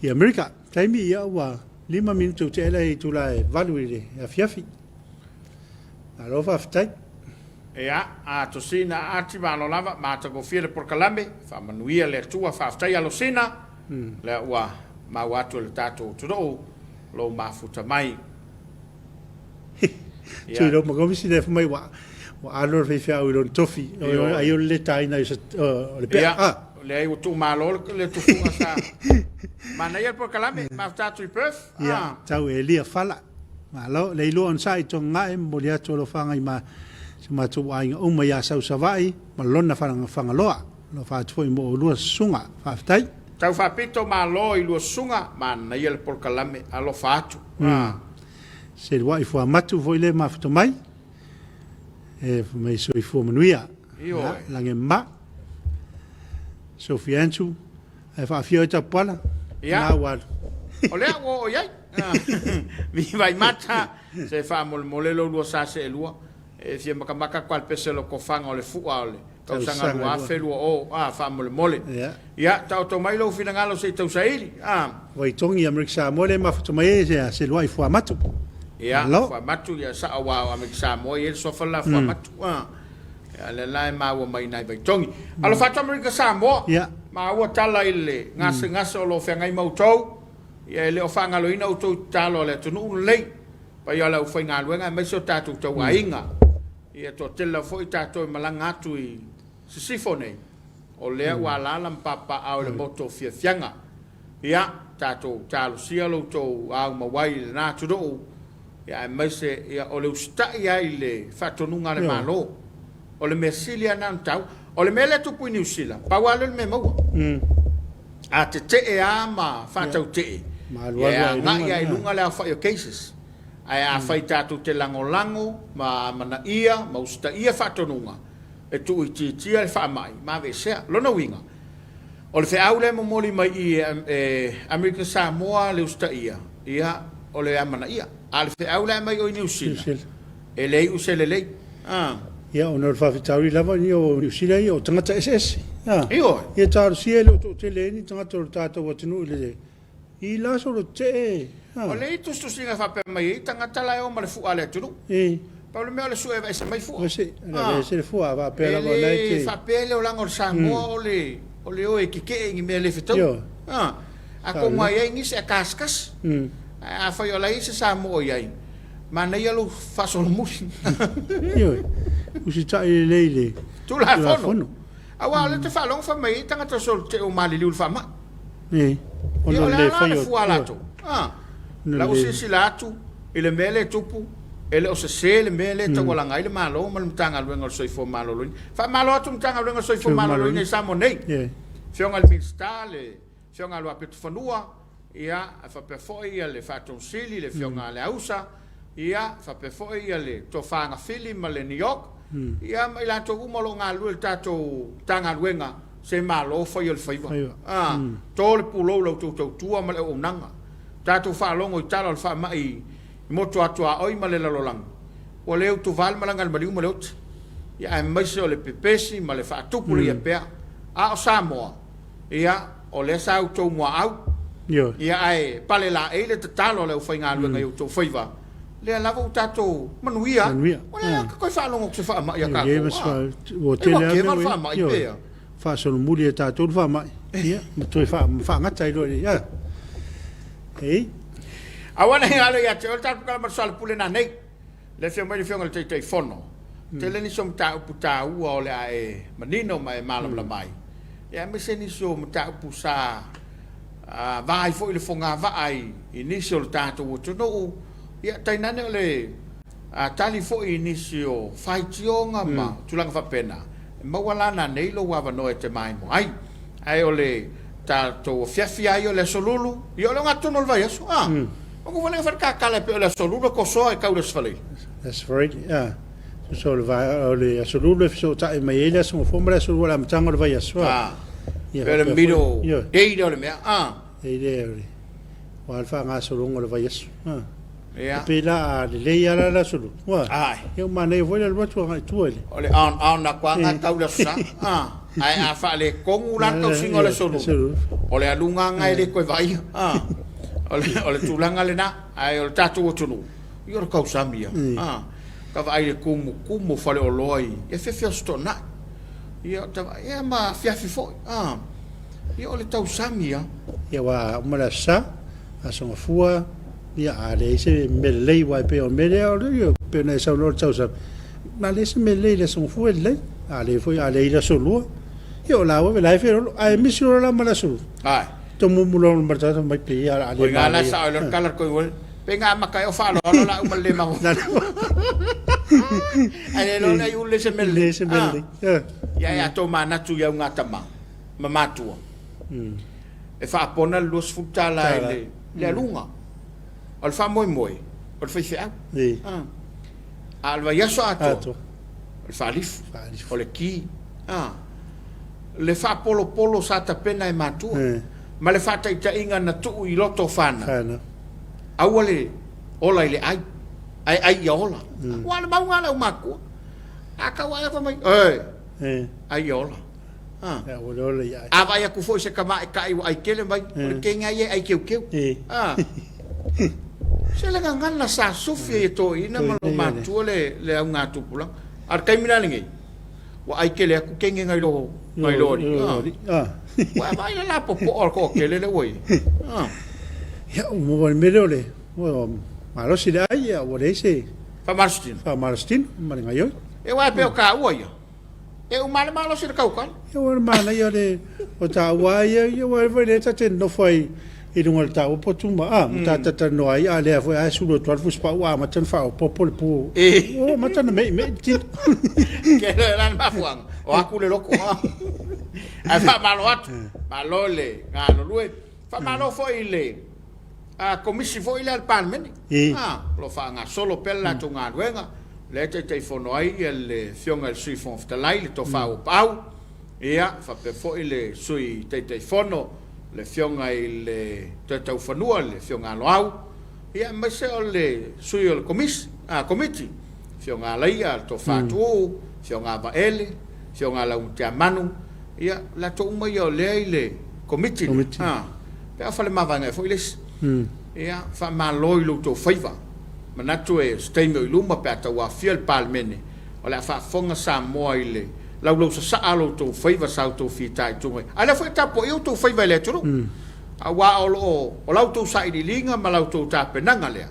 i Amerika. Taimi, ia ua 5 minute ua tea le itula e 8 i le afiafi. Malo faafetai. Ia, a Tosina Ati, malo lava, matagofie le polokalame, faamanuia le Atua, faafetai Alosina, lea ua maua atu e le tatou atunuu lou mafuta mai. Tui lou makomisi lea fai mai ua ua alo le faifeau i lona tofi ai o le le taina o le pea. Ia, leai ua tuumalo le tufuga sa manaia le polokalame, mafuta atu i Perth. Ia, tau Elia Fala. Malo, le ilua onosai i Tonga'e, momoli atu alofaga i ma si o matou aiga uma ia Sau Savaii ma lona Fagaloa. Alofa atu foi mo oulua susuga. Faafetai. Tau faapito malo i lua susuga, manaia le polokalame, alofa atu. A. Seluai fuamatu foi le mafuta mai. E fai mai soifua manuia. Ioe. Lage ma. Sophie Antu, ae faafio ai Tapuala. Ia. Na ua alu. O lea ua oo i ai. Viva i mata, se faamolemole lo lua sa seelua. E fia makamaka atu lava i le pese o le tofaga o le fua o le tausaga 2020, a, faamolemole. Ia, taoto mai lou finagalo se i tausaili, a. Vaitogi Amerika Samoa lea e mafuta mai ai se seluai fuamatu. Ia, Malo. Fuamatu, ia sao aua o Amerika Samoa e i ai le suafa le la Fuamatu, a. Ia, lea la e maua mai i nai Vaitogi. Alofa atu Amerika Samoa, maua tala i le gasegase o lo o feagai ma outou, ia e le o faagaloina outou i tatalo a le atunuu lenei. Paia o le aufaigaluega aemaise o tatou tauaiga. Ia toatele lava foi tatou e malaga atu i Sisifo nei, o lea ua alaala ma papaaao i le moto o fiafiaga. Ia, tatou talosia lo outou aumauai i lena atunuu, ia aemaise ia o le usitai lava i le faatonuga a le Malo. O le mea sili lava lena ona taua. O le mea lea e tupu i Niu Sila, pau lava lea o le mea e maua. A tetee lava ma faatautee, ia e agai lava i luga le aofai o cases. Ae afai tatou te lagolago ma amanaia ma usitaia faatonuga, e tuuitiitia le faamai ma aveesea. O lona uiga, o le feau lea e momoli mai i i e Amerika Samoa le usitaia, ia, o le amanaia. A o le feau la e aumai o i Niu Sila, e le iu se lelei. Ia, ona o le faafitauli lava ia o Niu Sila ia, o tagata eseese. Ioe. Ia talosia e le o toatele ai ni tagata o le tatou atunuu i le i la solo tetee. O le i tusitusiga e faapea mai ai tagata la e o ma le fua a le atunuu. Pau le mea o le sue e aveese mai fua. Aveese, aveese le fua, a faapea lava o la e te. E le faapea le olaga o le Samoa o le o le o e tetee i ni mea le fetaui. Atonu lava e i ai nisi ae tasikasi. Ae afai o la e i ai se Samoa o i ai, manaia lou faasolomuli. Ioe, usitai lelei i le Tulafono. Aua o lea ou te faalogo fai mai ai tagata solotetee ua maliliu i le faamai. Ia, o le a la le fua a latou? La ua silasila atu i le mea lea e tupu, e le o sese le mea lea e taualaga ai le Malo ma le Matagaluega o le Soifua Maloloina. Faamalo atu i le Matagaluega o le Soifua Maloloina i Samoa nei, Afioga i le Minisita, le Afioga ia Luapitofanua, ia, faapea foi le Faatonu Sili, le Afioga ia Leausa, ia, faapea foi le Tofa Gafili ma le NEOC, ia, ma i latou uma o lo o galulue i le tatou Matagaluega, se malo fai o le faiva. A, to le pulou i la outou tautua ma le auaunaga. Tatou faalogo i tala o le faamai i motu atuaoi ma le lalolagi, ua le utuva le malaga a le maliu ma le oti, ia, aemaise o le pepesi ma le faatupulaia pea. A o Samoa, Ia, o lea sa outou muaau. Ioe. Ia, ae pale laei le tatalo a le aufaigaluega i outou faiva, lea lava ua tatou manuia. Manuia. Ua leai lava toe faalogo atu se faamai ia Ioe, tatou. ma se Ah, fa- ua e tele ua lava keva mea le ua i ai. faamai Ioe. pe a. Faasolomuli e tatou le faamai. Ia, ma toe faa, ma faagata ai loa i le, ia. Ei. Aua ne i galo ia te oe le tatou tala ma le soalepule nanei. Le afio mai le Afioga i le Taitaifono, tele nisi o mataupu taua o le a e manino ma e malamalama ai, ia aemaise nisi o mataupu sa va ai foi le fogavaa i nisi o le tatou atunuu, ia tainane o le tali foi i nisi o faitioga ma tulaga faapena, e maua la nanei lou avanoa e te maimoa ai. Ae o le tatou afiafi lava ia o le Aso Lulu, ia o le ogatotonu o le vaiaso, a. Ua ou valega fai le tatala e pei o le Aso Lulu e tosoa e tau i le Aso Faraile. Aso Faraile, a. Tusa o le va, o le Aso Lulu e fesootai mai ai le Aso Gafua ma le Aso Lua o le amataga o le vaiaso, a. A. Ia Pei o le faapea foi, middle ioe. day lea o le mea, a. E le o le, aua le faagasologa o le vaiaso, a. Ia. E pei la a lelei lava la le Aso Lulu, ua. Ae. Ia ua manaia foi le alu atu agai i tua i le. O le on on atu lava lena tau i le Aso Sa, a. Ae a faaletonu la le tausiga o le Aso Lulu, o le aluga lena e le toe vaaia, a. O le, o le tulaga lena. Ae o le tatou atunuu, ia o le tausami ia, a. Ka vaai i le tumutumu o faleoloa i afiafi Aso Toonai. Ia, ta vaai, ia ma afiafi foi, a. Ia o le tausami ia. Ia aua a uma le Aso Sa, Aso Gafua, ia a leai se mea lelei aua e pei o le mea lea o le, e pei ona e saunoa i le tausami, na leai se mea lelei i le Aso Gafua e lelei, a leai foi a leai i le Aso Lua, ia o la ua la e feoloolo. Ae misi loa la ma le Aso Lua, Ae. tomumu loa ma le tagata mai pei ia o le a O le i ina la e manaia. sao ai loa le tala a le toeaina, Pe na amata ai o faaaloalo la uma le le mago. Ae le iloa lea i ulu leai se mea lelei. Leai se mea lelei. Ia e a tomanatu i augatama ma matua, e faapona le $20 i le aluga. O le faamoemoe, o le faifeau. A o le vaiaso atoa, o le faalifu, o le ki. Le faapolopolo sa tapena e matua ma le faataitaiga na tuu i loto o fanau, aua le ola i le ai, ae ai ia ola. Aua o le mauga a le aumatua. A tau ae fai mai, e, ai ia ola. A vaai atu foi i se tamaitai ua ai tele mai, o le kegi lava ia e ai teuteu. Se le gagana sa sufi ai e toeaiina ma olomatua le augatupulaga. A o le taimi la lenei, ua ai tele atu kegi nai lo alii. Ua e vaai i le lapopoa o le toatele lea ua i ai. Ia, ua maua i le mea lea o le malosi le ai, ua leai se faamalositino. Faamalositino ma le gaoioi. E aua e pei o taua ia, e uma lava le malosi i le tautala. Ia aua o le manaia o le o taua lava ia, ia aua foi lea ta te nonofo ai i luga o le taua potu ma a, ma ta talatalanoa ai, a lea foi a e sulu atu lava le fusipau ua amata ona faaopoopo le pu. Ua amata ona meimei le tino. Ke loa la le mafuaaga, o aku le loto. Ae faamalo atu, malo le galulue. Faamalo foi i le Komisi foi lea a le Palemene, o lo o faagasolo pea le latou galuega, lea e Taitaifono ai le Afioga i le Sui Fofoga Fetalai, le Tofa Auapaau, ia, faapea foi le Sui Taitaifono, le Afioga i le Toetaufanua, le Afioga a Loau, ia, aemaise o le Sui o le Komisi, Komiti, Afioga a Alaia, le Tofa Tuuu, Afioga a Vaele, Afioga a Laumateamanu, ia, latou uma ia o lea i le Komiti lea, pe a falemavaega ai foi le isi. Ia, faamalo i lo outou faiva. Manatu e se taimi o i luma pe a tauaofia le Palemene, o le a faafofoga Samoa i le laulausasaa o lo outou faiva sa outou fitaituga ai. A o lea foi e tapuaia outou faiva e le atunuu, aua o lo o o la outou sailiiliga ma la outou tapenaga lea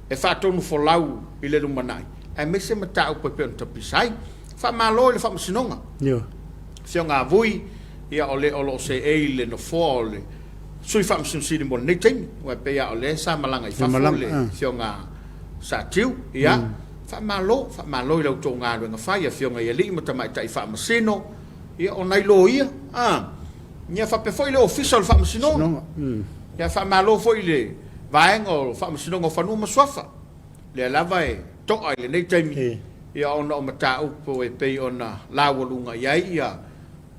e faatonufolau i le lumanai, aemaise mataupu e pei ona tapisa ai. Faamalo i le Faamasinoga. Afioga a Vui, ia o le o lo o seei i le nofoa o le Sui Faamasino Sili mo lenei taimi, aua e pei lava o lea sa malaga i fafo le Afioga Sa Tiu. Ia, faamalo, faamalo i la outou galuega fai, Afioga i Alii ma Tamaitai Faamasino, ia o nai loia, a, ia faapea foi le Ofisa o le Faamasinoga. Ia, faamalo foi i le Vaega o Faamasinoga o Fanua ma Suafa, lea lava e to'a i lenei taimi, ia ona o mataupu e pei ona laualuga i ai ia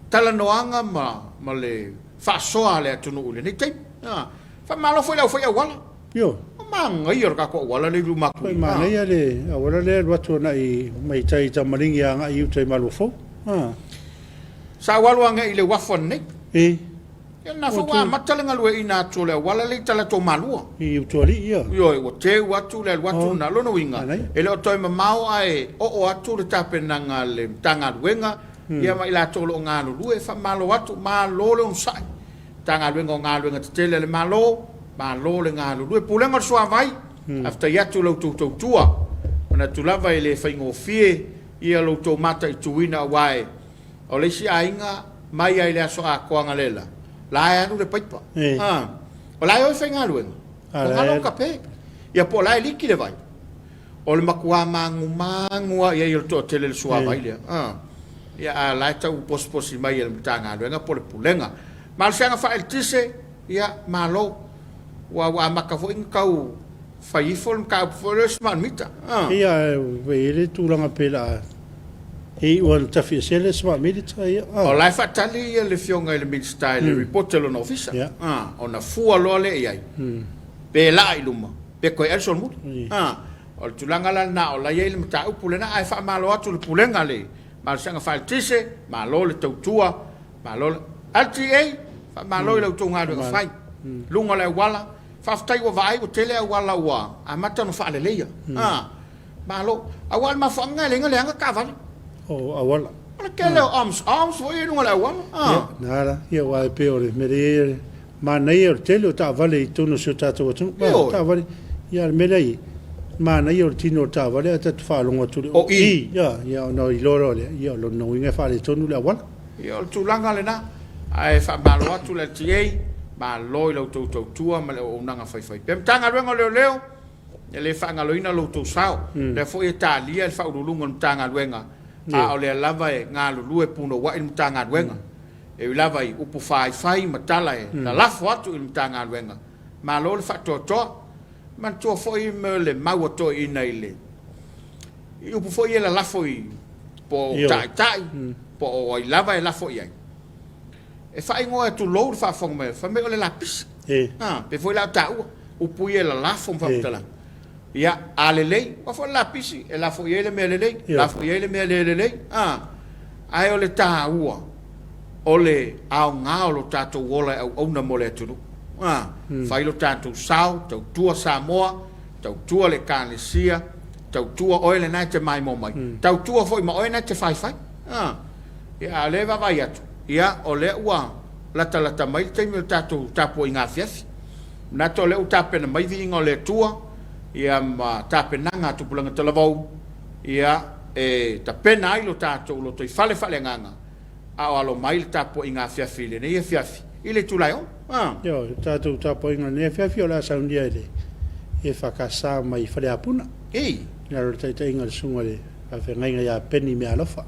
talanoaga ma le faasoa a le atunuu i lenei taimi. Faamalo foi i le aufai auala. Ioe. O manaia le tatou auala lea i luma atu i. Manaia le auala lea e alu atu agai mai tai i Tamaligi agai i uta i Maluafou. Sa ou alu agai i le uafu ananei. E. Ia lena foi ua amata le galueaiina atu o le auala lea i Talato Malua. I Utualii, ia. Ioe, ua teu atu le alu atu lena. Lona uiga, e le o toe mamao ae oo atu le tapenaga a le Matagaluega ia ma i latou o lo o galulue. Faamalo atu, malo le onosai. Matagaluega o Galuega Tetele a le Malo, malo le galulue. Pulega o le Suavai, faafetai atu i la outou tautua. Manatu lava e le faigofie ia lo outou mataituina aua e O le isi aiga mai ai le aso atoa analeila, la e alu le paipa. O la e o e faigaluega, ua galo kape. Ia po o la e liki le vai. O le matua magumagu lava i ai o le toatele i le suavai lea. Ia a o la e tau posiposi mai e le Matagaluega po o le Pulega. Malosiaga faaeletise, ia malo. Ua amata foi ona tau fai ifo le mataupu foi lea o le smart meter. Ia, e i ai le tulaga pei o le a E iu lava ina tafiese le smart meter, ia. O la e faatali le Afioga i le Minisita i le report a lona ofisa, ona fua loa lea i ai, pe laa i luma, pe toe alu solomuli. O le tulaga la lena o la e i ai le mataupu lena, ae faamalo atu i le Pulega a le Malosiaga Faaeletise, malo le tautua, malo le. LTA, faamalo i la outou galuega fai, luga o le auala, faafetai ua vaai ua tele auala ua amata ona faaleleia. Malo. Aua o le mafuaaga e leai na leaga taavale. O auala. O le tele o arms, arms foi i luga o le auala. Ia, na ala. Ia, aua e pei o le mea lea e i ai, manaia o le tele o taavale i totonu o si o tatou atunuu. Ioe. Taavale. Ia, a o le mea lea e i ai, manaia o le tino o le taavale ae tatou faalogo atu i le O i. Ia, ia, ona iloa loa lea, ia o lona uiga e faaletonu le auala. Ia, o le tulaga lena. Ae faamalo atu le LTA, malo i la outou tautua ma le auaunaga faifaipea. Matagaluega o Leoleo, E le faagaloina lo outou sao. O lea foi e talia e le Faauluuluga o le Matagaluega A o lea lava e galulue punouai le Matagaluega. E ui lava i upu faifai ma tala e lalafo atu i le Matagaluega, malo le faatoatoa. Manatua foi le mau a toeaiina i le i upu foi ia e lalafo i po o taitai po o ai lava e lafo i ai, e faaigoa e tulou le faafofoga mai, fai mai o le lapisi. Pei foi la o taua upu ia e lalafo ma faamatalaga. Ia, a lelei, aua foi o le lapisi, e lafo i ai le mea lelei, lafo i ai le mea le lelei. Ae o le taua o le aoga o lo tatou ola e auauna mo le atunuu. Fai lo tatou sao, tautua Samoa, tautua le Ekalesia, tautua oe lena e te maimoa mai, tautua foi ma oe na e te faifai. Ia, a o lea e vaavaai atu, ia, o lea ua latalata mai le taimi o le tatou tapuaiga afiafi. Manatu o lea ua tapena mai viiga o le Atua, ia ma tapenaga a Tupulaga Talavou, ia, e tapena ai lo tatou lotoifale faaleagaga, a o alo mai le tapuaiga afiafi i lenei afiafi i le itula e 6. Ioe, o le tatou tapuaiga i lenei afiafi o le a saunia e le EFKS mai Faleapuna, i lalo o le taitaiga a le Susuga i le Faafeagaiga ia Peni Meaalofa.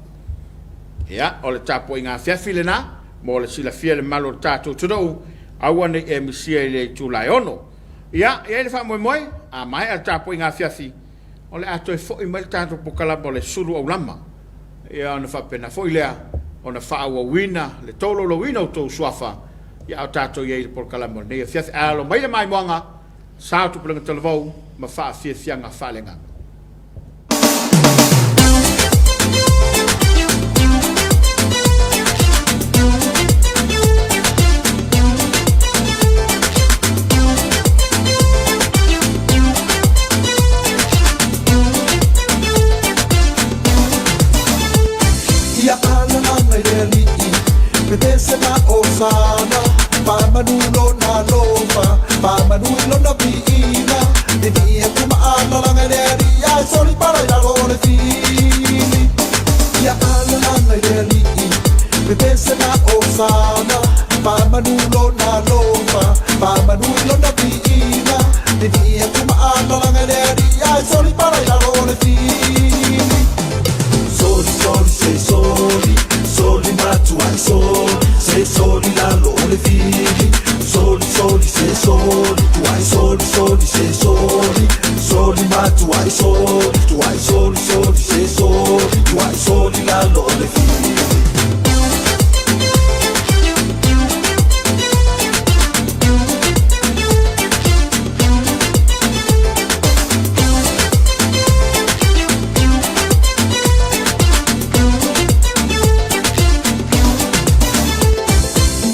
Ia, o le tapuaiga afiafi lena mo le silafia e le mamalu o le tatou atunuu, aua ne i e misia i le itula e 6. Ia, e i ai le faamoemoe, a maea le tapuaiga afiafi, o le a toe foi mai le tatou polokalame o le sulu aulama, ia ona faapena foi lea ona faaauauina le tolaulauina o outou suafa, ia a o tatou i ai i le polokalame o lenei afiafi. Ae alo mai le maimoaga, sao Tupulaga Talavou ma faafiafiaga faaleagaga. Ia alalaga i le alii, pepese ma osana, faamanu lona alofa, faamanu i lona viiga. Vivii atu ma alalaga i le alii, ae soli pala i lalo o le fili. Ia alalaga i le alii, pepese ma osana, faamanu lona alofa, faamanu i lona viiga. Vivii atu ma alalaga i le alii, ae soli pala i lalo o le fili. Soli, soli, se soli, soli matuai soli, se soli lalo o le fili. Soli, soli, se soli, tuai soli, soli, se soli, soli matuai soli, tuai soli, soli, se soli, tuai soli lalo o le fili.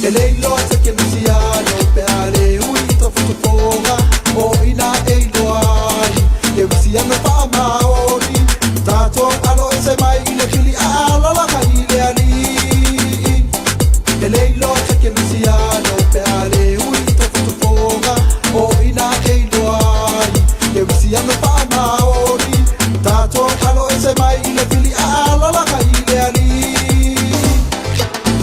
E le iloa se kerisiano pe a le ui i tofotofoga o ina e iloa ai kerisiano faamaoni tatou alo ese mai i le fili a alalaga i le alii. E le iloa se kerisiano pe a le ui i tofotofoga o ina e iloa ai kerisiano faamaoni tatou alo ese mai i le fili a alalaga i le alii.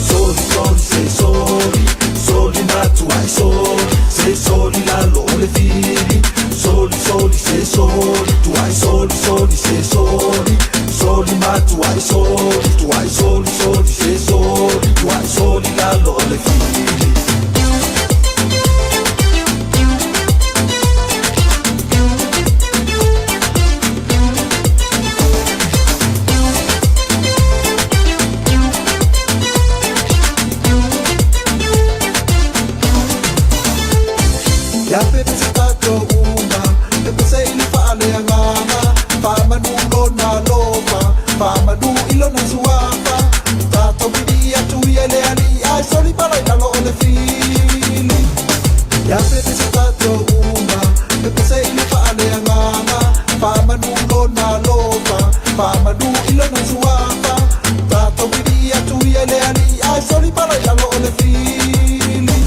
Soli, soli, se soli, soli matuai soli, se soli lalo o le fili. Soli, soli, se soli, tuai soli, soli, se soli, soli matuai soli, tuai soli, soli, se soli, tuai soli lalo o le fili. Ia pepese tatou uma, pepese i le faaleagaga, faamanu lona alofa, faamanu i lona suafa. Tatou vivii atu ia i le alii, ae soli pala i lalo o le fili. Ia pepese tatou uma, pepese i le faaleagaga, faamanu lona alofa, faamanu i lona suafa. Tatou vivii atu ia i le alii, ae soli pala i lalo o le fili.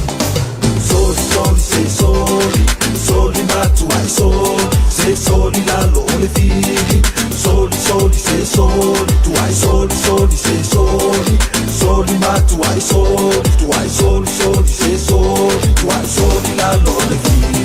Soli, soli, se soli, soli matuai soli, se soli lalo o le fili. Soli, soli, se soli, tuai soli, soli, se soli, soli matuai soli, tuai soli, soli, se soli, tuai soli lalo o le fili.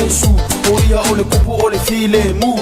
Iesu, o ia o le kupu o le filemu.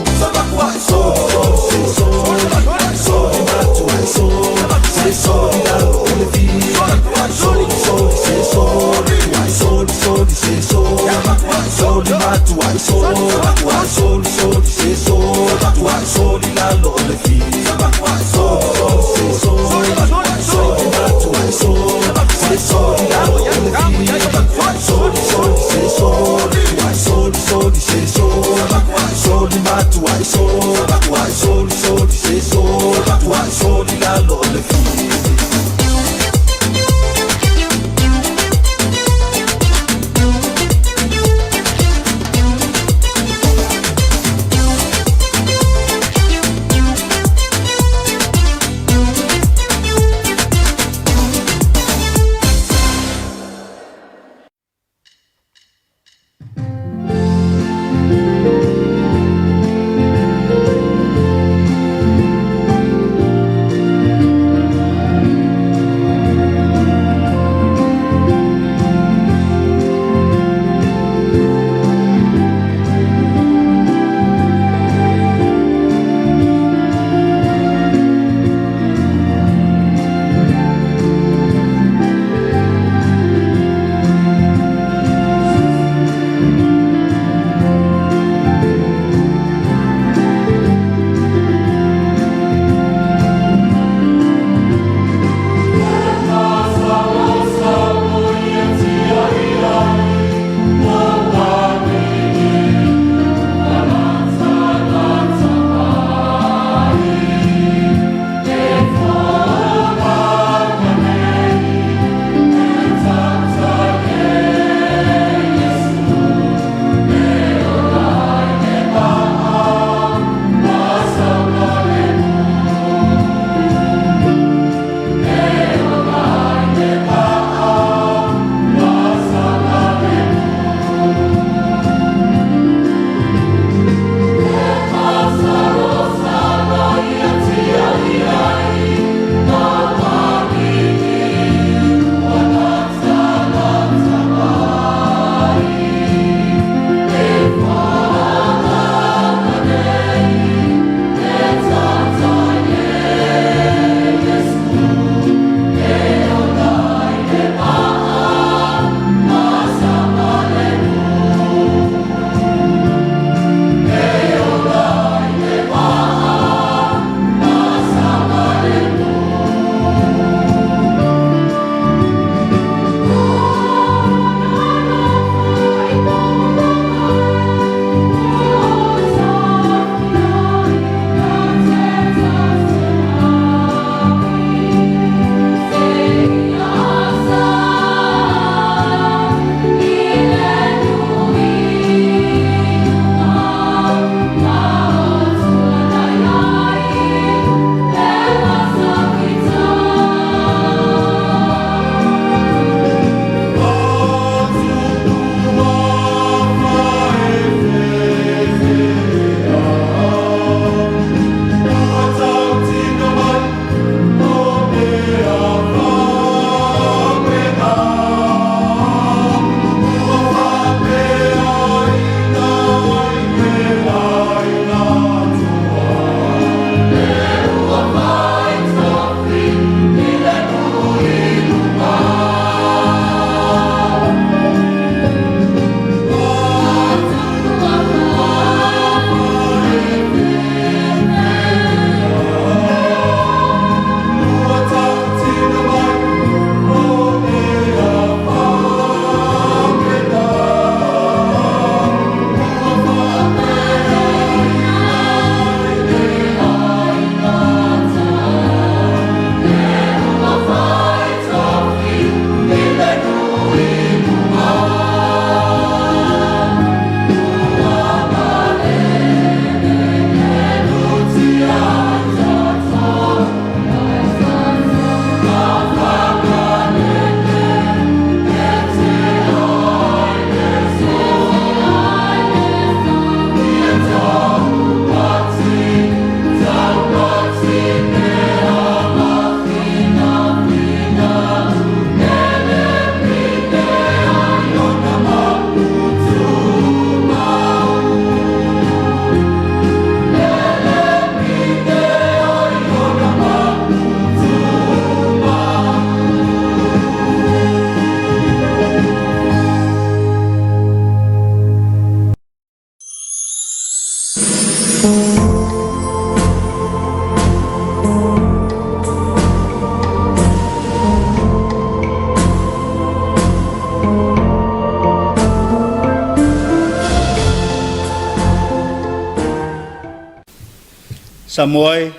Samoa e,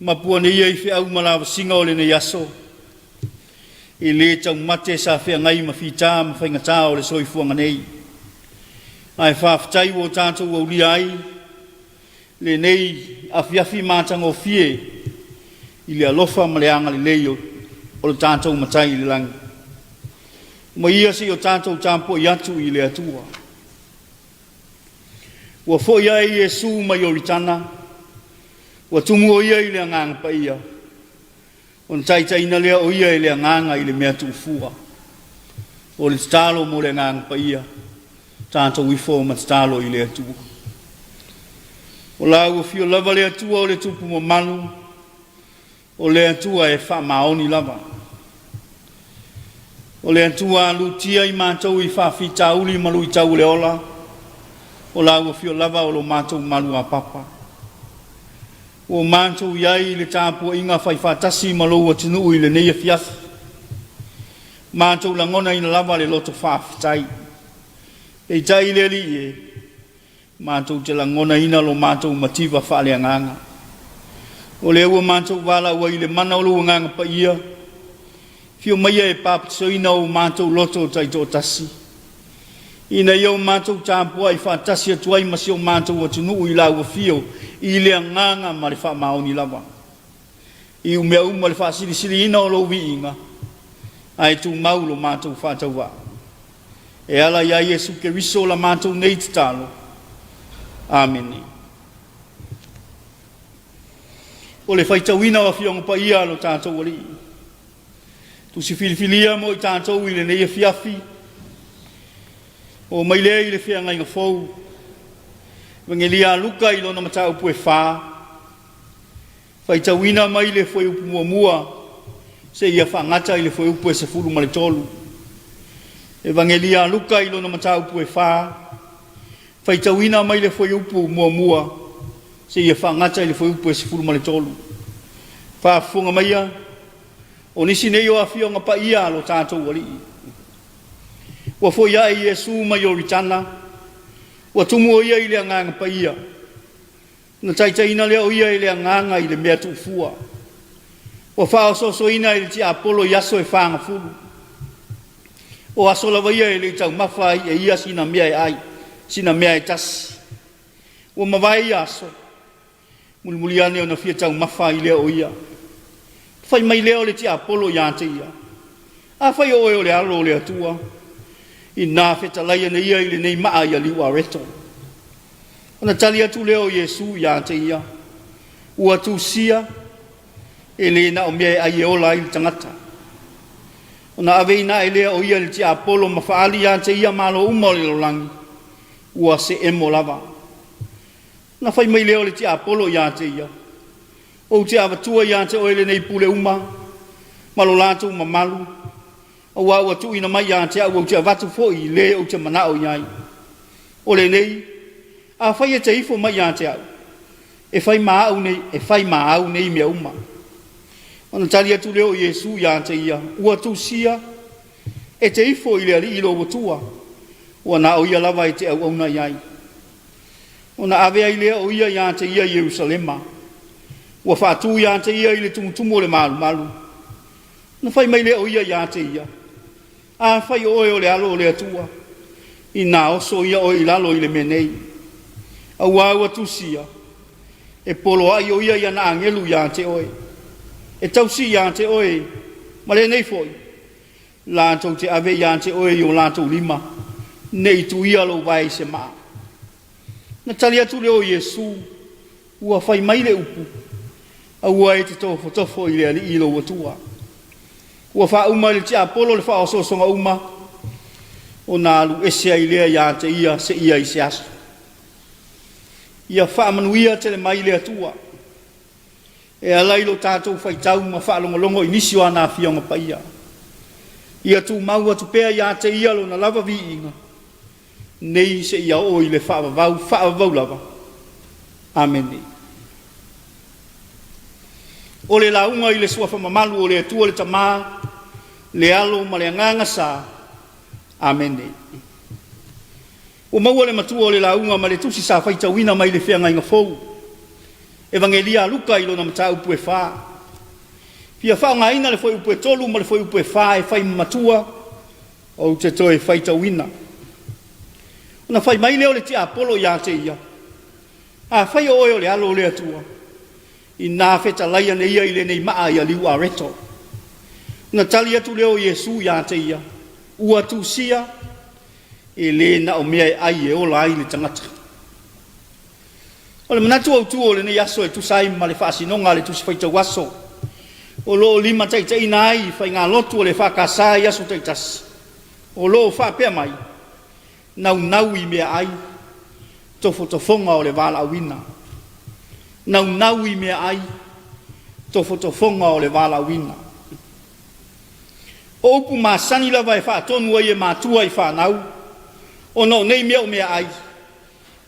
mapu ane ia i feau ma lavasiga o lenei aso, e lē taumate sa feagai ma fitā ma faigatā o le soifuaga nei, ae faafetai ua o tatou aulia ai lenei afiafi matagofie i le alofa ma le agalelei o lo tatou Matai i le lagi. Ma ia seia o tatou tapuai atu i le Atua. Ua foi ae Iesu mai Ioritana, ua tumu o ia i le Agaga Paia, ona taitaiina lea o ia e le Agaga i le mea tuufua. O le tatalo mo le Agaga Paia, tatou ifo ma tatalo i le Atua. O la ua afio lava le Atua o le tupu mamalu, o le Atua e faamaoni lava. O le Atua lutia i matou i faafitauli ma luitau o le ola, o la ua afio lava o lo matou malu apapa. Ua matou i ai i le tapuaiga faifaatasi ma lou atunuu i lenei afiafi. Matou lagonaina lava le loto faafetai. Peitai le Alii e, matou te lagonaina lo matou mativa faaleagaga. O lea ua matou valaau ai i le mana o lou Agaga Paia, fio maia e papatisoina o matou loto taitoatasi, ina ia o matou tapuai faatasi atu ai ma si o matou atunuu i lau afio i le agaga ma le faamaoni lava. I umea uma le faasilisiliina o lou viiga, ae tumau lo matou faatauvaa. E ala ia Iesu Keriso la matou nei tatalo. Amene. O le faitauina o Afioga Paia a lo tatou Alii. Tusi filifilia mo i tatou i lenei afiafi, o mai lea i le feagaiga fou, Evagelia a Luka i lona mataupu e 4, faitauina mai le fuaiupu muamua seia faagata i le fuaiupu e 13. Evagelia a Luka i lona mataupu e 4, faitauina mai le fuaiupu muamua seia faagata i le fuaiupu e 13. Faafofoga maia, o nisi nei o afioga paia a lo tatou Alii. Ua foi ae Iesu mai Ioritana, ua tumu o ia i le Agaga Paia, na taitaiina lea o ia i le Agaga i le mea tuufua. Ua faaosoosoina e le tiapolo i aso e fagafulu. O aso lava ia e le i taumafa ai e ia sina mea e ai, sina mea e tasi. Ua mavae ia aso, mulimuli ane ona fia taumafa ai lea o ia. Fai mai lea o le tiapolo ia te ia, afai o oe o le alo o le Atua, ina fetalai ane ia i lenei maa i aliu areto. Ona tali atu lea o Iesu ia te ia, ua tusia, e le na o mea e ai e ola ai le tagata. Ona aveina ae lea o ia i le tiapolo ma faali ia te ia malo uma o le lalolagi, ua seemo lava. Ona fai mai lea o le tiapolo ia te ia, ou te avatua ia te oe lenei pule uma, ma lo latou mamalu, auā ua tuuina mai ia te au ou te avatu foi i le ou te manao i ai. O lenei, afai e te ifo mai ia te au, e fai ma au nei, e fai ma au nei mea uma. Ona tali atu lea o Iesu ia te ia, ua tusia, e te ifo i le Alii lou Atua, ua na o ia lava e te auauna i ai. Ona ave ai lea o ia ia te ia i Ierusalema, ua faatu ia te ia i le tumutumu o le malumalu. Ona fai mai lea o ia ia te ia, afai o oe o le alo o le Atua, ina oso ia oe i lalo i le mea nei. Auā ua tusia, e poloai o ia i ana agelu ia te oe, e tausi ia te oe, ma lenei foi, latou te ave ia te oe i o latou lima, ne i tuia lou vae i se maa. Na tali atu lea o Iesu, ua fai mai le upu, aua e te tofotofo i le Alii lou Atua. Ua faauma e le tiapolo le faaosoosoga uma, ona alu ese ai lea ia te ia seia i se aso. Ia faamanuia tele mai le Atua e ala i lo tatou faitau ma faalogologo i nisi o ana afioga paia. Ia tumau atu pea ia te ia lona lava viiga, nei seia oo i le faavavau faavavau lava. Amene. O le lauga i le suafa mamalu o le Atua le Tama, le Alo ma le Agaga Sa. Amene. Ua maua le matua o le lauga ma le tusi sa faitauina mai le feagaiga fou. Evagelia a Luka i lona mataupu e fa. Fia faaaogaina le fuaiupu e 3 ma le fuaiupu e 4 e fai ma matua, ou te toe faitauina. Ona fai mai lea o le tiapolo ia te ia, Afai o oe o le Alo o le Atua, inā fetalai ane ia i lenei maa ia liu areto. Ona tali atu lea o Iesu ia te ia, Ua tusia, e le na o mea e ai e ola ai le tagata. O le manatu autu o lenei aso e tusa ai ma le faasinoga a le Tusi Faitau Aso o lo o limataitaiina ai faigalotu a le EFKS i aso taitasi, o lo o faapea mai, Naunau i meaai, tofotofoga o le valaauina. Naunau i meaai, tofotofoga o le valaauina. O upu masani lava e faatonu ai e matua i fanau, ona o nei mea o meaai,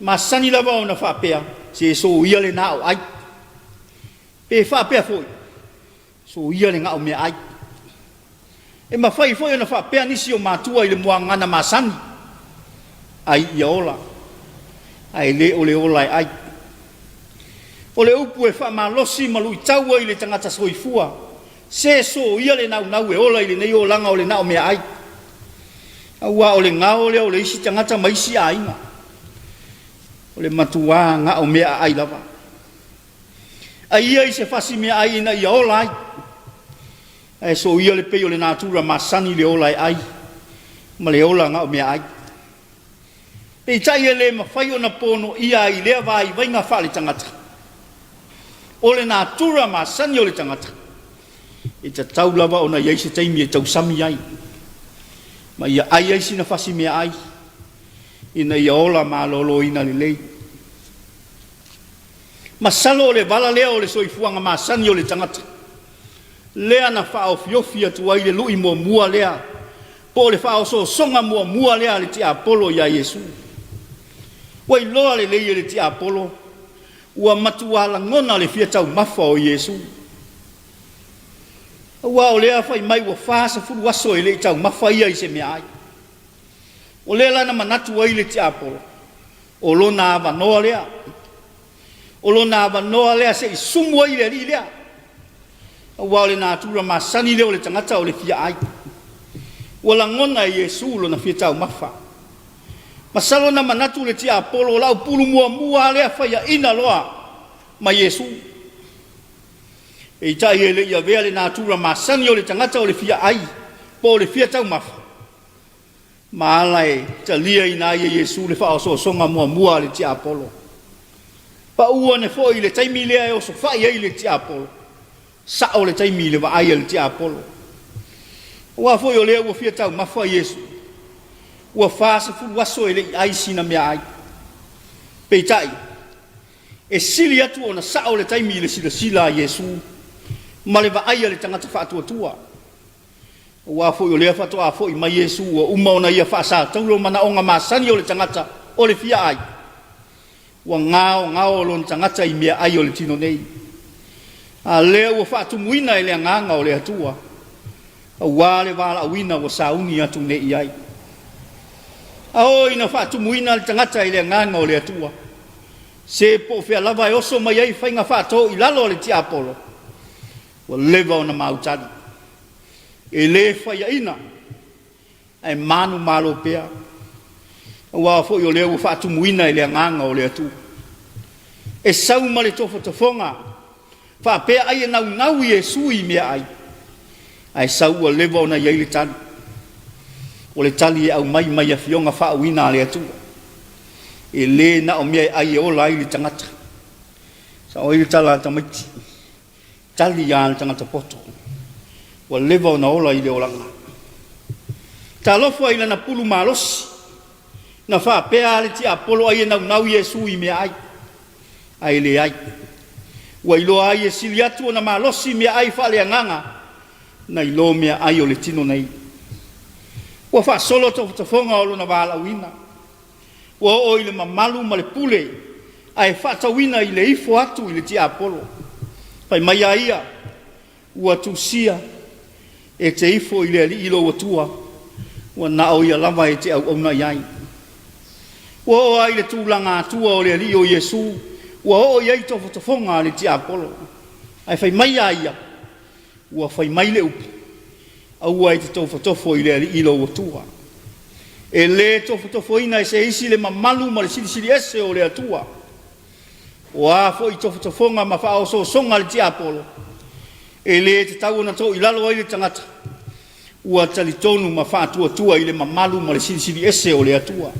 masani lava ona faapea, se soia le na o ai. Pe faapea foi, soia le ga'o meaai. E mafai foi ona faapea nisi o matua i le muagagana masani, ai ia ola, ae le o le ola e ai. O le upu e faamalosi ma luitau ai le tagata soifua, se soia le naunau e ola i lenei olaga o le na o meaai, aua o le gao lea o le isi tagata ma isi aiga, o le matuā ga'o meaai lava. Ai ia i se fasi meaai ina ia ola ai, ae soia le pei o le natura masani le ola e ai ma le ola na o meaai. Peitai e le mafai ona ponoia ai i lea vaivaiga faaletagata. O le natura masani o le tagata, e tatau lava ona i ai se taimi e tausami ai, ma ia ai ai sina fasi meaai ina ia ola maloloina lelei. Masalo o le vala lea o le soifuaga masani o le tagata, lea na faaofiofi atu ai le lui muamua lea, po o le faaosoosoga muamua lea a le tiapolo ia Iesu. Ua iloa lelei e le tiapolo, ua matua lagona le fia taumafa o Iesu. Aua o lea fai mai ua 40 aso e le i taumafa ia i se meaai. O lea la na manatu ai le tiapolo, O lona avanoa lea. O lona avanoa lea se i sumu ai le alii lea. Aua o le natura masani lea o le tagata o le fia ai. Ua lagona e Iesu lona fia taumafa. Masalo na manatu le tiapolo o lau pulu muamua lava lea faiaina loa ma Iesu. Peitai e le i avea le natura masani o le tagata o le fia ai po o le fia taumafa. Ma ala e taliaina ai e Iesu le faaosoosoga muamua a le tiapolo. Pau ane foi i le taimi lea e osofai ai le tiapolo, sa'o le taimi i le vaai a le tiapolo. Aua foi o lea ua fia taumafa Iesu, ua 40 aso e le i ai sina meaai. Peitai, e sili atu ona sa'o le taimi i le silasila a Iesu ma le vaai a le tagata faatuatua. Aua foi o lea faatoa foi mai Iesu ua uma ona ia faasataulo manaoga masani o le tagata o le fia ai. Ua gaogao lona tagata i meaai o le tino nei. A lea ua faatumuina e le Agaga o le Atua, aua le valaauina ua sauni atu nei i ai. A oo ina faatumuina le tagata i le Agaga o le Atua, se po o fea lava e oso mai ai faiga faatoo i lalo a le tiapolo, ua leva ona mautali. E le faiaina, ae manumalo pea, aua foi o lea ua faatumuina e le Agaga o le Atua. E sau ma le tofotofoga, faapea ai e naunau Iesu i meaai, ae sau ua leva ona i ai le tali. O le tali e aumai mai afioga faauuina a le Atua. E le na o mea e ai e ola ai le tagata. Sao ai le tala a tamaiti. Tali a le tagata poto, ua leva ona ola i le olaga. Talofa i lana pulu malosi, na faapea a le tiapolo ai e naunau Iesu i meaai, ae leai. Ua iloa ai e sili atu ona malosi meaai faaleagaga nai lo meaai o le tino nei. Ua faasolo tofotofoga o lona valaauina. Ua oo i le mamalu ma le pule ae faatauina i le ifo atu i le tiapolo. Fai mai a ia, Ua tusia, e te ifo i le Alii lou Atua, ua na o ia lava e te auauna i ai. Ua oo lava i le tulaga atua o le Alii o Iesu, Ua oo i ai tofotofoga a le tiapolo, ae fai mai a ia, Ua fai mai le upu, Aua e te tofotofo i le Alii lou Atua. E le tofotofoina e se isi le mamalu ma le silisili ese o le Atua. O a foi tofotofoga ma faaosoosoga a le tiapolo, e le tatau ona toilalo ai le tagata ua talitonu ma faatuatua i le mamalu ma le Silisili Ese o le Atua.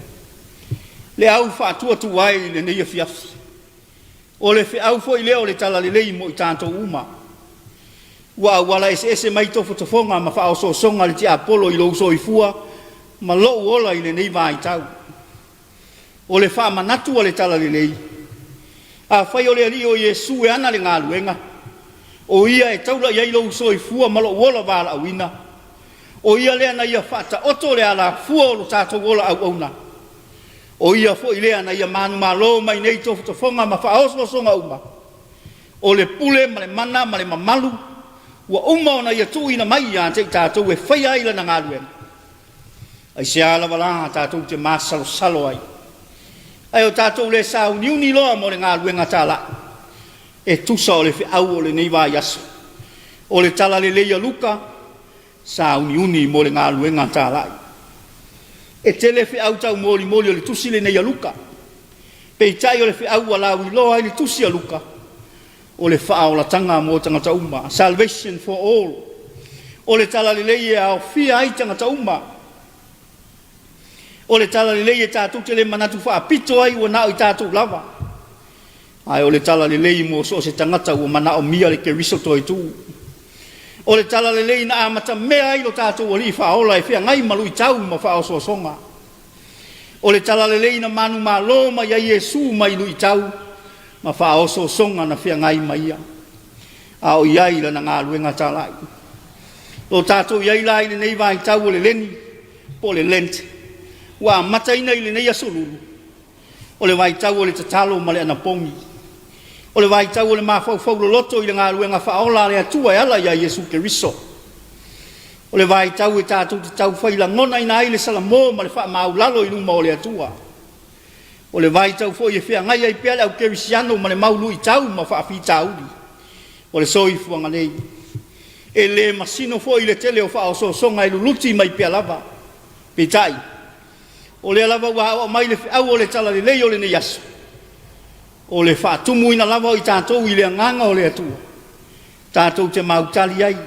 Le au faatuatua e i lenei afiafi, o le feau foi lea o le Talalelei mo i tatou uma. Ua auala eseese mai tofotofoga ma faaosoosoga a le tiapolo i lou soifua ma lou ola i lenei vaitau. O le faamanatu a le Talalelei, afai o le Alii o Iesu e ana le galuega, o Ia e taula i ai lou soifua ma lou ola valaauina, o Ia lea na Ia faataoto le alafua o lo tatou ola auauna, o Ia foi lea na Ia manumalo mai nei tofotofoga ma faaosoosoga uma, o le pule ma le mana ma le mamalu ua uma ona Ia tuuina mai ia te i tatou e faia ai Lana galuega. Aisea lava lā tatou te masalosalo ai, ae o tatou le sauniuni loa mo le galuega talai e tusa o le feau o lenei vaiaso, o le Talalelei a Luka, sauniuni mo le galuega talai. E tele feau taumolimoli o le tusi lenei a Luka, peitai o le feau ua lauiloa ai le tusi a Luka, o le faaolataga mo tagata uma, salvation for all. O le Talalelei e aofia ai tagata uma. O le Talalelei e tatou te le manatu faapito ai ua na o i tatou lava, ae o le Talalelei mo so o se tagata ua manaomia le Keriso toe tu. O le Talalelei na amatamea ai lo tatou Alii Faaola e feagai ma luitau ma faaosoosoga. O le Talalelei na manumalo mai ai Iesu mai luitau ma faaosoosoga na feagai ma ia, a o i ai i lana galuega talai. O tatou i ai la i lenei vaitau o le leni po o le Lent, ua amataina i lenei Aso Lulu, o le vaitau o le tatalo ma le anapogi, o le vaitau o le mafaufau loloto i le galuega faaola a le Atua e ala ia Iesu Keriso. O le vaitau e tatou te taufai lagonaina ai le salamo ma le faamaualalo i luma o le Atua. O le vaitau foi e feagai ai pea le au kerisiano ma le mau luitau ma faafitauli o le soifuaga nei. E le masino foi le tele o faaosoosoga e luluti mai pea lava. Peitai, o lea lava ua aoao mai le feau o le Talalelei o lenei aso, o le faatumuina lava o i tatou i le Agaga o le Atua, tatou te mautali ai,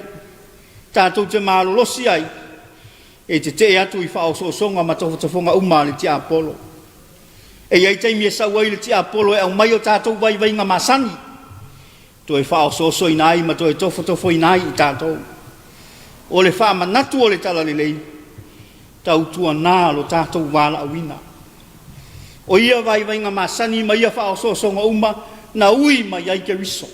tatou te malolosi ai, e tetee atu i faaosoosoga ma tofotofoga uma a le tiapolo. E i ai taimi e sau ai le tiapolo e aumai o tatou vaivaiga masani, toe faaosoosoina ai ma toe tofotofoina ai i tatou. O le faamanatu o le Talalelei, tautuana lo tatou valaauina. O ia vaivaiga masani ma ia faaosoosoga uma na ui mai ai Keriso.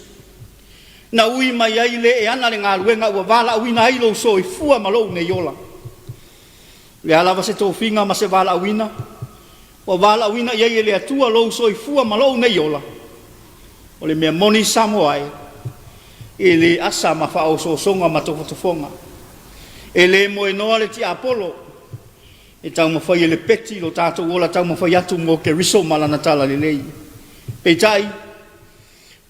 Na ui mai ai le e ana le galuega ua valaauina ai lou soifua ma lou nei ola. O le a lava se tofiga ma se valaauina ua valaauina i ai e le Atua lou soifua ma lou nei ola, o le mea moni Samoa e, e le asa ma faaosoosoga ma tofotofoga. E le moenoa le tiapolo e taumafai e lepeti lo tatou ola taumafai atu mo Keriso ma Lana Talalelei. Peitai,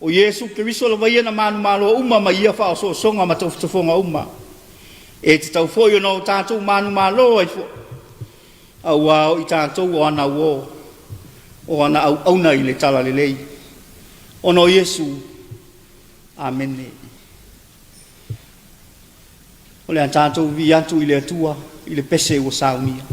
O Iesu Keriso lava ia na manumalo uma mai ia faaosoosoga ma tofotofoga uma. E tatau foi ona o tatou manumalo ai foi, auā o i tatou o ana uō, o ana auauna i le talalelei. Ona o Iesu. Amene. O le a tatou vivii atu i le Atua i le pese ua saunia.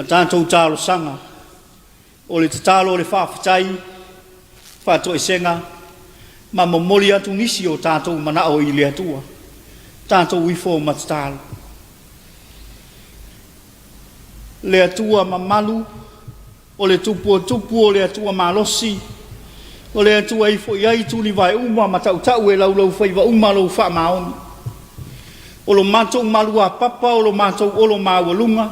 tatou talosaga, o le tatalo o le faafetai, faatoesega ma momoli atu nisi o tatou manao i le Atua. Tatou ifo ma tatalo. Le Atua mamalu, o le Tupu o tupu, o le Atua malosi, o le Atua e ifo i ai tulivae uma ma tautau e laulaufaiva uma lou faamaoni. O lo matou maluapapa, o lo matou olo maualuga,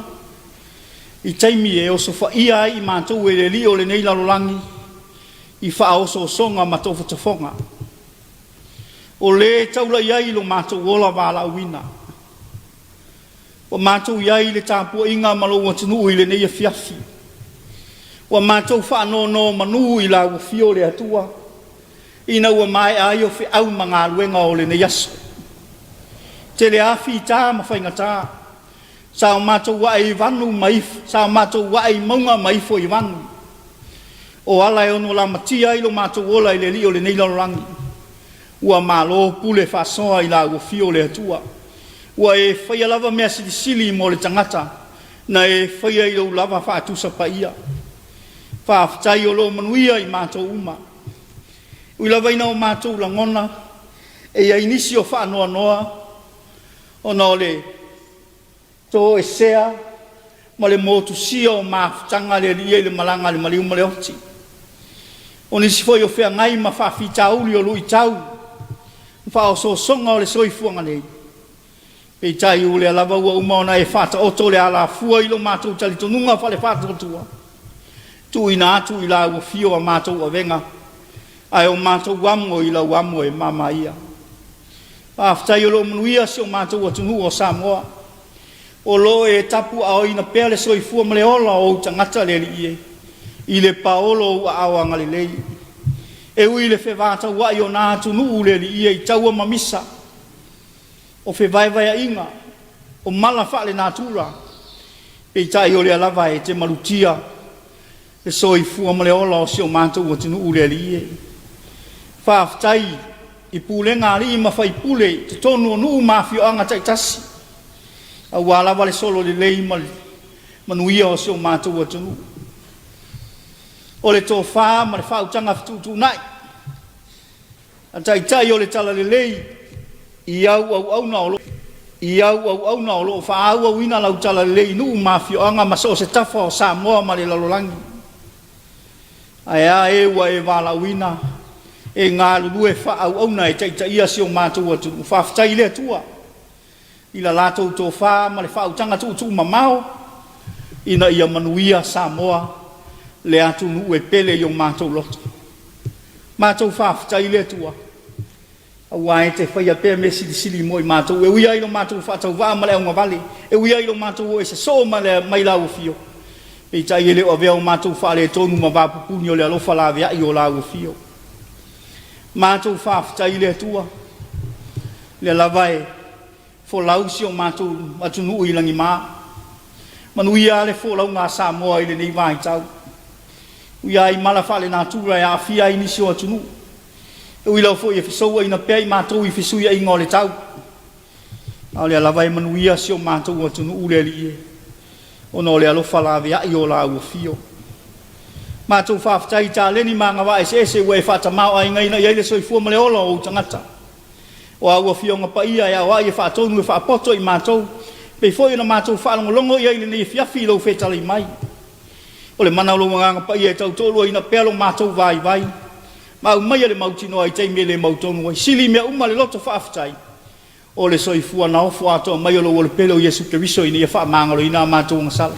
i taimi e osofaia ai i matou e le alii o lenei lalolagi i faaosoosoga ma tofotofoga. O lē e taula i ai lo matou ola valaauina. Ua matou i ai i le tapuaiga ma lou atunuu i lenei afiafi. Ua matou faanonomanu i lau afio le Atua ina ua maea ai o feau ma galuega o lenei aso. Tele lava fita ma faigata sa o matou ae i vanu ma sa o matou ae i mauga ma ifo i vanu. O ala e ono lamatia ai lo matou ola i le alii o lenei lalolagi, ua malo pule faasoa i lau afio le Atua. Ua e faia lava mea silisili mo le tagata na e faia i lou lava faatusa paia. Faafetai o lo o manuia i matou uma. Ui lava ina o matou lagona e i ai nisi o faanoanoa ona o le toesea ma le motusia o mafutaga a le Alii e i le malaga a le maliu ma le oti. O nisi foi o feagai ma faafitauli o luitau ma faaosoosoga o le soifuaga nei, peitai o lea lava ua uma ona e faataoto le alafua i lo matou talitonuga faale-Faatuatua, tuuina atu i lau Afio a matou avega, ae o matou amo i lau amo e mama ia. Faafetai o lo o manuia si o matou atunuu o Samoa. O lo o e tapuaaoina pea le soifua ma le ola o ou tagata le Alii e, i le paolo o ou aao agalelei. E ui i le fevataua'i o na atunuu le Alii e i taua ma misa, o fevaevaea'iga, o mala faale-natura, peitai o lea lava e te malutia le soifua ma le ola o si o matou atunuu le Alii e. Faafetai i pulega a alii ma faipule i totonu o nuu ma afioaga taitasi, aua lava le sololelei ma le manuia o si o matou atunuu. O le tofa ma le faautaga fetuutuunai a Taitai o le Talalelei i au auauna o lo i au auauna o lo o faaauauina lau Talalelei i nuu ma afioaga ma so o se tafa o Samoa ma le lalolagi. Ae a e ua e valaauina e galulue faaauauna e taitaia si o matou atunuu. Faafetai i le Atua i la latou tofa ma le faautaga tuutuumamao ina ia manuia Samoa, le atunuu e pele i o matou loto. Matou faafetai i le Atua aua e te faia pea mea silisili mo i matou, e ui lava i lo matou faatauvaa ma le augavale, e ui lava i lo matou o ese soo mai lau afio, peitai e le o avea o matou faaletonu ma vapupuni o le alofa laveai o lau afio. Matou faafetai i le Atua, lea lava e folau si o matou atunuu i lagima. Manuia lava le folauga a Samoa i lenei vaitau. Ui lava i mala faalenatura e aafia ai nisi o atunuu, e ui lava foi e fesouaina pea i matou i fesuiaiga o le tau, a o lea lava e manuia si o matou atunuu le Alii e, ona o le alofa laveai o lau afio. Matou faafetai i taleni ma agavaa eseese ua e faatamaoaigaina i ai le soifua ma le ola o ou tagata. O āu Afioga Paia e aoai e faatonu e faapoto i matou, e pei foi ona matou faalogologo i ai i lenei afiafi i lou fetalai mai. O le mana o lou Agaga Paia e tautoaluaina pea lo matou vaivai, ma aumaia le mautinoa i taimi e le mautonu ai. Sili mea uma le loto faafetai, o le soifua na ofo atoa mai o lou Olo Pele o Iesu Keriso ina ia faamagaloina a matou agasala.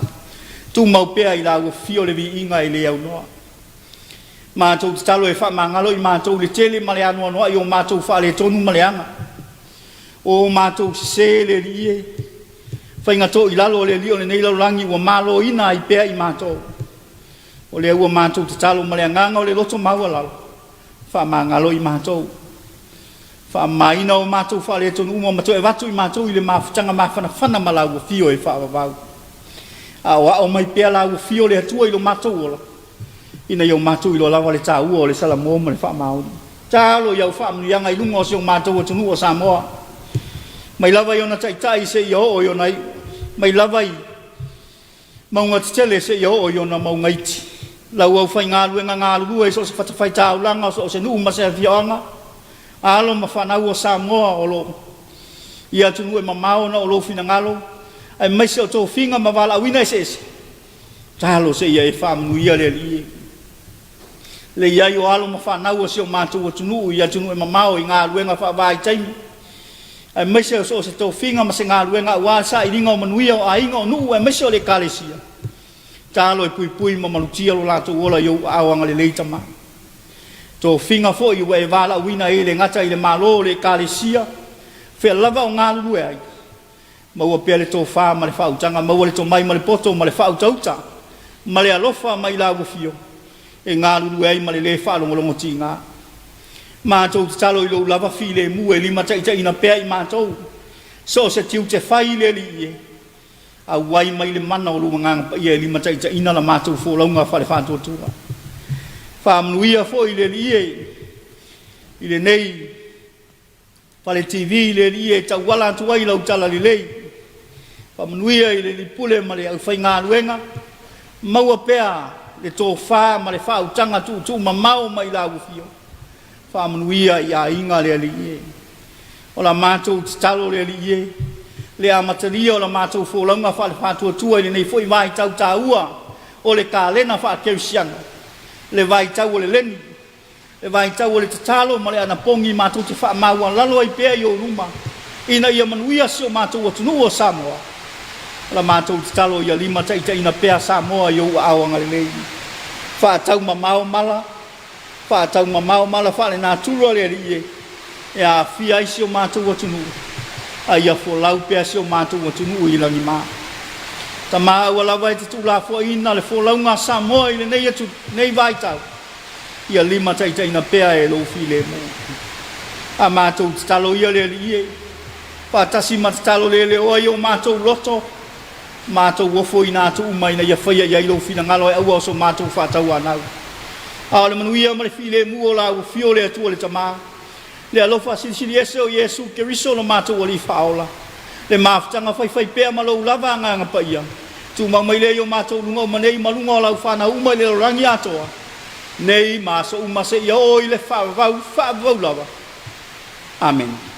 Tumau pea i lau Afio le viiga e le aunoa. Matou tatalo e faamagalo i matou le tele ma le anoanoai o matou faaletonu ma leaga. O matou sese le Alii e, faiga toilalo a le alii o lenei lalolagi ua maloina ai pea i matou. O lea ua matou tatalo ma le agaga o le loto maualalo, faamagalo i matou. Faamamaina o matou faaletonu uma ma toe avatu i matou i le mafutaga mafanafana ma lau Afio e faavavau. Aoao mai pea lau Afio le Atua i lo matou ola, ina ia o matou iloa lava le taua o le salamo ma le faamaoni. Tatalo i au faamanuiaga i luga o si o matou atunuu o Samoa, mai lava i ona taitai seia oo i ona iu, mai lava i. Mauga tetele seia oo i ona mauga iti. Lau aufaigaluega galulue i so o se fatafaitaulaga, so o se nuu ma se afioaga, alo ma fanau o Samoa o lo o i atunuu e mamao ona o lou finagalo, aemaise o tofiga ma valaauina eseese, tatalo seia e faamanuia le Alii e. Le i ai o alo ma fanau a si o matou atunuu i atunuu e mamao i galuega faavaitaimi, aemaise o so o se tofiga ma se galuega aua le sailiga o manuia o aiga, o nuu aemaise o le Ekalesia, tatalo e puipui ma malutia lo latou ola i ou aao agalelei Tama. Tofiga foi ua e valaauina ai e le gata i le Malo o le Ekalesia, o fea lava o galulue ai, maua pea le tofa ma le faautaga, maua le tomai ma le poto ma le faautauta ma le alofa mai lau Afio e galulue ai ma le lē faalogologotiga. Matou tatalo i lou lava filemu e limataitaiina pea i matou so o se tiute fai le Alii e, auai mai le mana o lou Agaga Paia e limataitaiina la matou folauga faale-faatuatua. Faamanuia foi le Alii e i lenei Fale TV le Alii e tauala atu ai lau Talalelei. Faamanuia i le Alii Pule ma le aufaigaluega, maua pea le tofa ma le faautaga tuutuumamao mai lau Afio. Faamanuia i aiga le Alii e. O la matou tatalo le Alii e, le amatalia o la matou folauga faale-faatuatua i lenei foi vaitau taua o le kalena faakerisiano, le vaitau o le leni, le vaitau o le tatalo ma le anapogi matou te faamaualalo ai pea i Ou luma ina ia manuia si o matou atunuu o Samoa. O la matou tatalo ia limataitaiina pea Samoa i Ou aao agalelei. Faataumamao mala, faataumamao mala faalenatura le Alii e, e aafia ai si o matou atunuu, a ia folau pea si o matou atunuu i lagima. Tama, aua lava e te tuulafoaiina le folauga a Samoa i lenei, atu, nei vaitau, ia limataitaiina pea e lou filemu. A matou tatalo ia le Alii e, faatasi ma tatalo leleoa i o matou loto, matou ofoina atu uma ina ia faia i ai lou finagalo ae aua o so matou faatauanau. A o le manuia ma le filemu o lau Afio le Atua le Tama, le alofa silisili ese o Iesu Keriso lo matou Alii Faaola, le mafutaga faifaipea ma lou lava Agaga Paia, tumau mai lea i o matou luga uma nei ma luga o lau fanau uma i le lalolagi atoa, nei ma aso uma seia oo i le faavavau faavavau lava. Amene.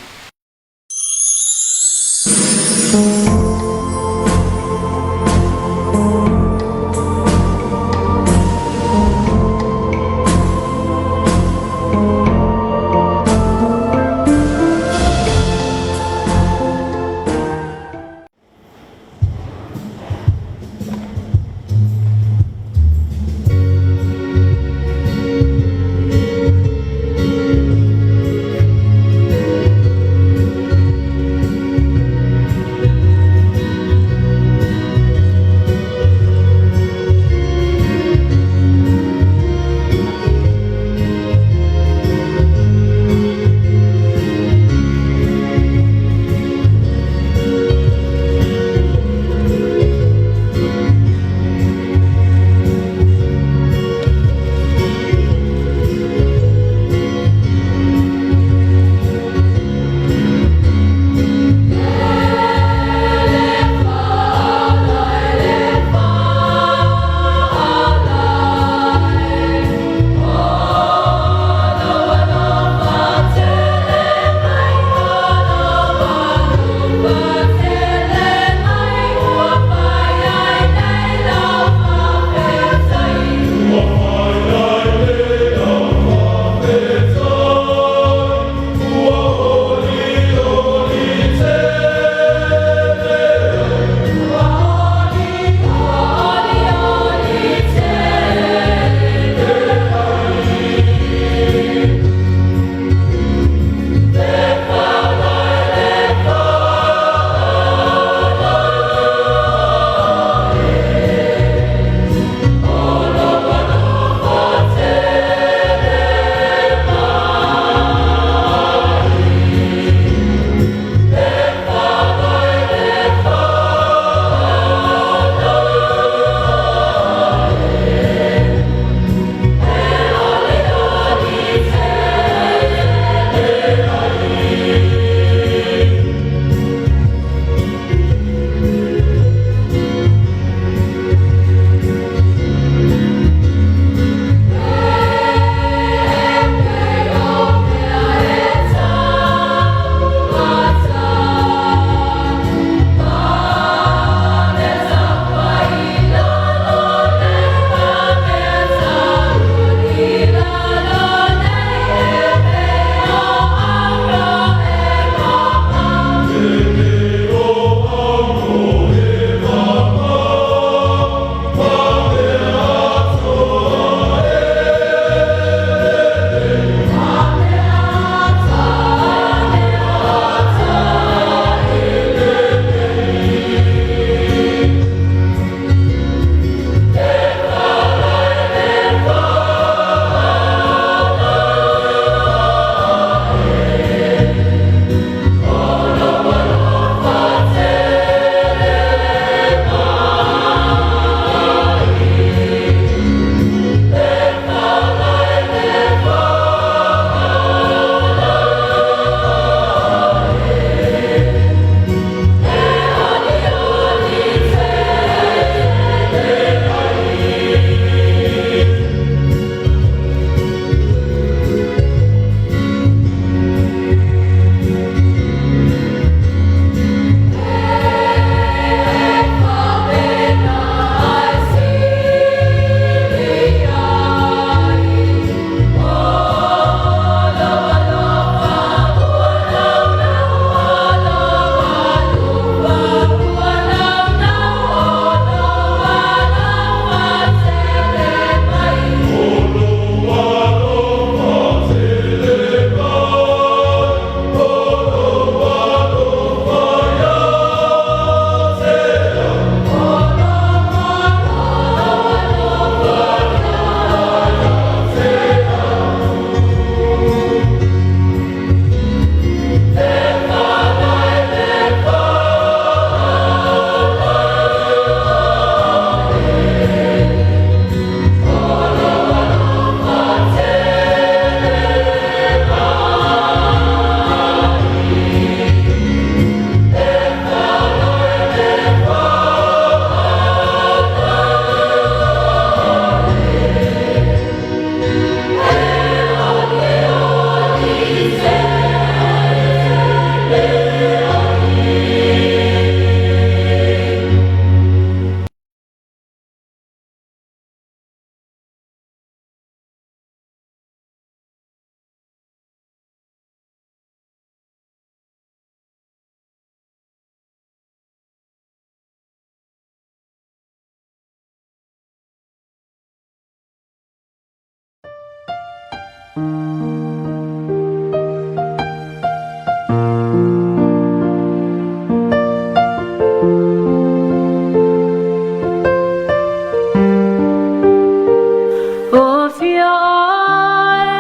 O fia oe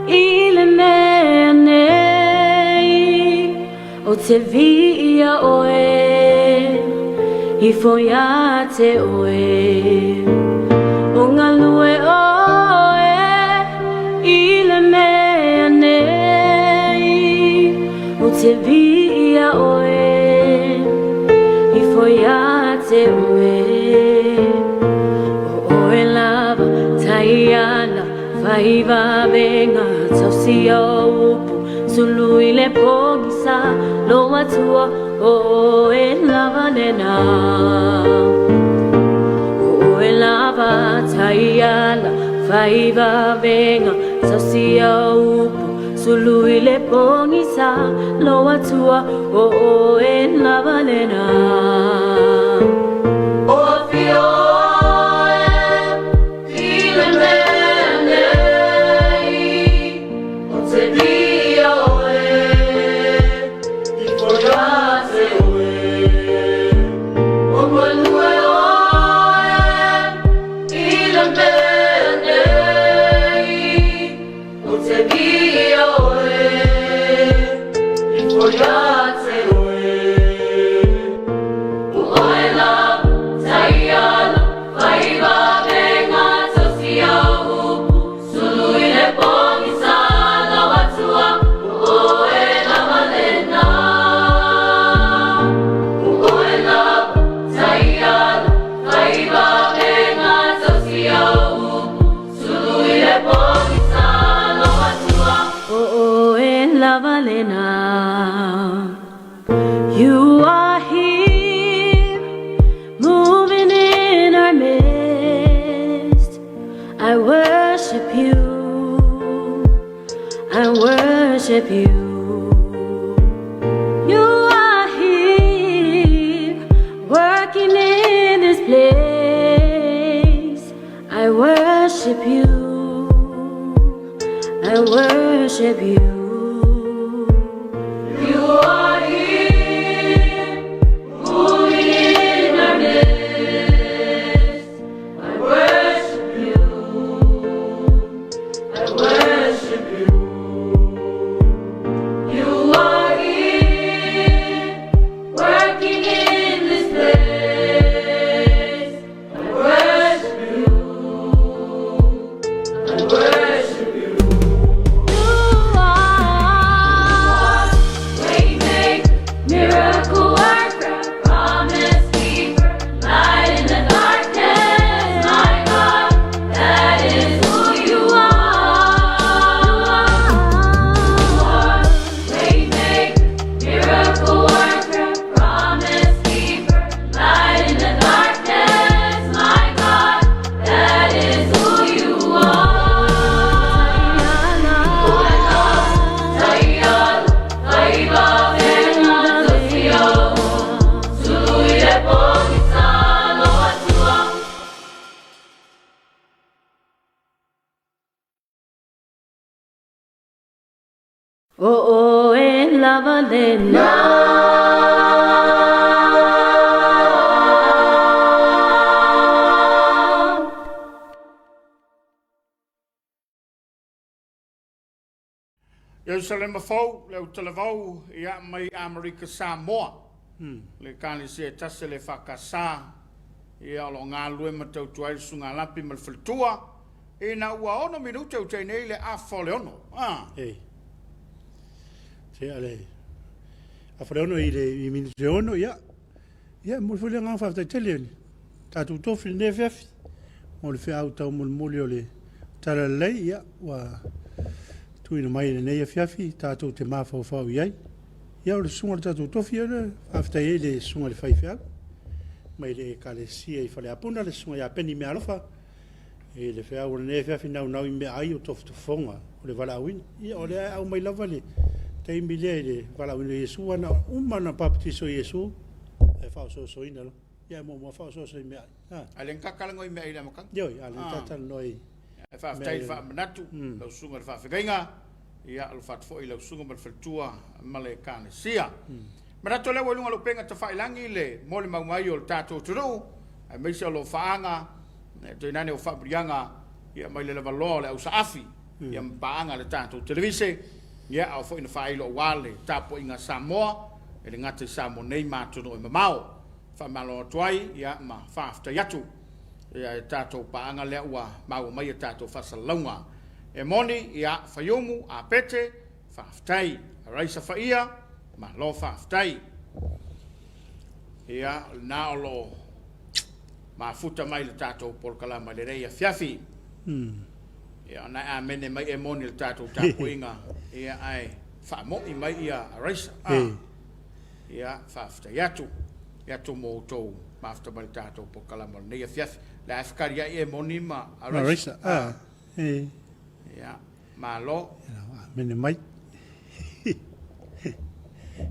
i le mea nei, O te viia oe, ifo ia te oe. O galue oe i le mea nei, O te viia oe, ifo ia te oe. O oe lava taiala faivavenga tausia o upu sulu i le pogisa lo atua o oe lava lena. O oe lava taiala faivavenga tausia o upu sulu i le pogisa lo atua o oe lava lena. O fia oe i le mea nei, O te viia oe, ifo ia te oe. O galue oe i le mea nei, O te viia oe, ifo ia te oe. O oe lava taiala faivavenga tausia o upu sulu i le pogisa lo atua o oe lava lena. O oe lava taiala faivavenga tausia o upu sulu i le pogisa lo atua o oe lava lena. You are here, moving in our midst. I worship you. I worship you. You are here, working in this place. I worship you. I worship you. You are here, moving in our midst. I worship you. I worship you. You are here, working in this place. I worship you. I worship you. You are waymaker, miracle worker, promise keeper, light in the darkness, my God. That is who you are. You are waymaker, miracle worker, promise keeper, light in the darkness, my God. That is who you are. Taiala faivavenga tausia o upu sulu i le pogisa lo atua. O oe lava lena. Ierusalema fou, le autalavou, ia, mai Amerika Samoa. Le Ekalesia e tasi a le EFKS, ia, o lo o galulue ma tautua ai le Susuga Lapi ma le faletua, ina ua ono minute utai nei le afa o le ono. Ah. Ei. Se a le afa le ono i le i minute e ono, ia. Ia, e momoli foi le agaga faafetai tele i le tatou tofi i lenei afiafi mo le feau taumolimoli o le Talalelei, ia, ua tuuina mai i lenei afiafi tatou te mafaufau i ai. Ia, o le susuga o le tatou tofi, ia, le faafetai ai i le susuga i le faifeau mai le Ekalesia i Faleapuna, le susuga ia Peni Meaalofa, i le feau o lenei afiafi naunau i meaai o tofotofoga o le valaauina. Ia, o lea e aumai lava le taimi lea i le valaauina o Iesu, ana uma na baptiso o Iesu, e faaosoosoina loa. Ia, e muamua faaosooso i meaai. A le na tatalanoa i meaai i le amataga. Ioe, a le na tatalanoa i Ae faafetai i le faamanatu lau susuga i le faafegaiga, ia alofa atu foi i lau susuga ma le faletua ma le ekalesia. Manatu o lea ua i luga o le upega tafailagi le molimau mai o le tatou atunuu, aemaise o lo o faaga tainane o faamanuiaga ia mai le lavaloa o le ausaafi ia ma paaga a le tatou televise, ia a oo foi ina faailo aua le tapuaiga a Samoa, e le gata i Samoa nei ma atunuu e mamao. Faamalo atu ai ia ma faafetai atu ia i tatou paaga lea ua maua mai a tatou faasalalauga. E moni ia Faiumu, Apete, faafetai. Raisa Faia, malo faafetai. Ia, o lena o lo o mafuta mai le tatou polokalama i lenei afiafi. Ia, ona e amene mai e moni le tatou tapuaiga, ia, ae faamoi mai ia Raisa. Ah. Ia, faafetai atu. E atu mo outou mafuta mai le tatou polokalama o lenei afiafi. Le a fekaliai e moni ma Raisa. Ah. Ia, malo. Amene mai.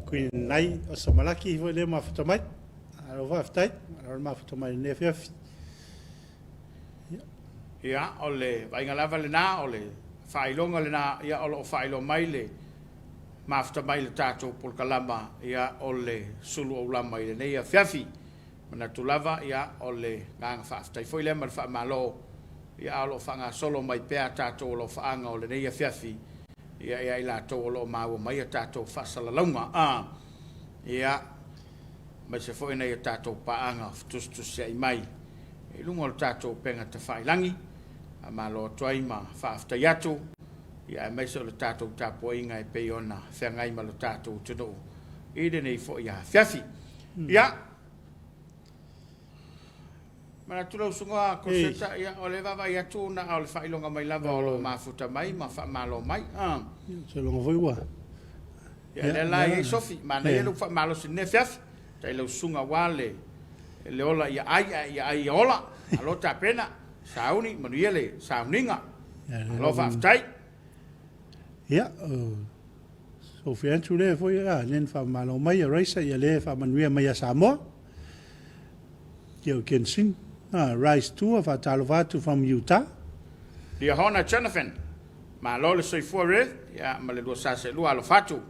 Kui nai o Samalaki foi le mafuta mai. Alo faafetai. Alo le mafuta mai lenei afiafi. Ia, o le vaaiga lava lena, o le faailoga lena, ia, o lo o faailoa mai le mafuta mai le tatou polokalama, ia, o le sulu aulama i lenei afiafi. Manatu lava, ia, o le agaga faafetai foi lea ma le faamalo, ia, a o lo o faagasolo mai pea a tatou alofaaga o lenei afiafi, ia, ia i latou o lo o maua mai a tatou faasalalauga, a, ia, aemaise foi nai a tatou paaga o fetusitusia'i mai i luga o le tatou upega tafailagi. Faamalo atu ai ma faafetai atu, ia, aemaise o le tatou tapuaiga e pei ona feagai ma lo tatou atunuu i lenei foi afiafi. Ia, manatu lau usuga Koseta, ia, o lea e vaavaai atu na o le faailoga mai lava o lo o mafuta mai ma faamalo mai. Ah. Seiloga foi ua. Ia, lea la e i ai Sofi, manaia lou faamalosi i lenei afiafi. Tai lau susuga aua le, le ola ia ai ae ia ai ia ola. Malo tapena, sauni, manuia le sauniga. Malo faafetai. Ia, Sophie Andrew lea foi a lea na faamalo mai a Raisa ia lea faamanuia mai ia Samoa. Ia o Ken Sing, a Rice Tua faatalofa atu from Utah. Liahona Jonathan, malo le soifua Rev, ia ma le lua sa seelua alofa atu.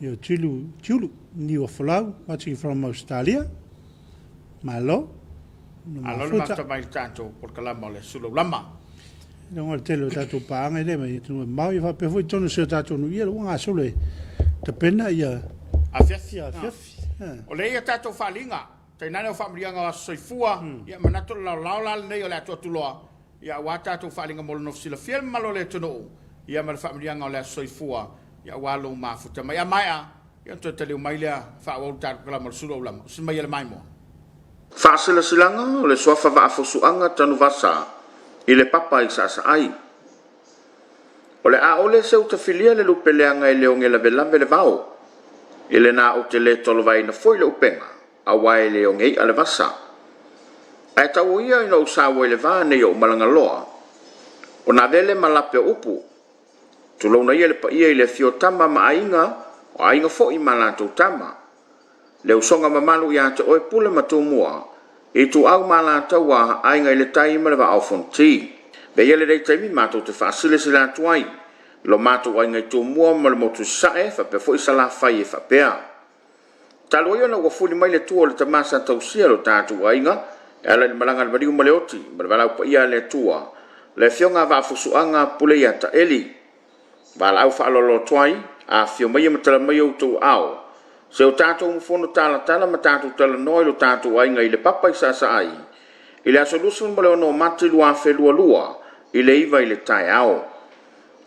Ia o Tilu Tiulu, Niu o Folau, watching from Australia. Malo. Malo le mafuta mai le tatou polokalama o le Sulaulama. Logo o le tele o tatou paaga e le mai atunuu e mamao, ia faapea foi totonu o si o tatou nuu, ia ua gasolo e tapena ia afiafi. Ia afiafi. O lea ia tatou faaliga, tainane o faamanuiaga o aso soifua, ia manatu o le laolao la lenei o le atuatuloa, ia aua tatou faaliga mo le nofo silafia le mamalu o le atunuu, ia ma le faamanuiaga o le aso soifua, ia aua lou mafuta mai. A maea, Ia ona toe taliu mai lea, faaauau le tatou kalama o le sulu aulama. Usi mai e le maimoa. Faasilasilaga o le Suafa Vaafusuaga Tanuvasa i le Papa i Saasaai. O le a ole se uta filia le lupe leaga e le oge lavelave le vao. I lena ou te le tolovaina foi le upega, aua e le oge i'a le vasa. Ae tau o ia ina ou saua i le va nei ou malaga loa. O na vele ma lape o upu, Tulouna ia le paia i le afio o tama ma aiga, o aiga foi ma latou tama. Le usoga mamalu ia te oe Pule ma Tumua, Ituau ma Alataua, Aiga i le Tai ma le Vaa o Fonoti. Veia lenei taimi matou te faasilasila atu ai lo matou aiga i Tumua ma le motu i Sasae faapea foi Salafai e faapea. Talu ai ona ua fuli mai le tua o le tama sa tausia lo tatou aiga e ala i le malaga a le maliu ma le oti ma le valaau paia a le Atua, le Afioga a Vaafusuaga Puleiata Eli. Valaau faaaloalo atu ai, afifio maia ma tala mai outou aao, se o tatou fono talatala ma tatou talanoa i lo tatou aiga i le papa i Saasaai, i le aso 26 o Mati 2022 i le 9 i le taeao.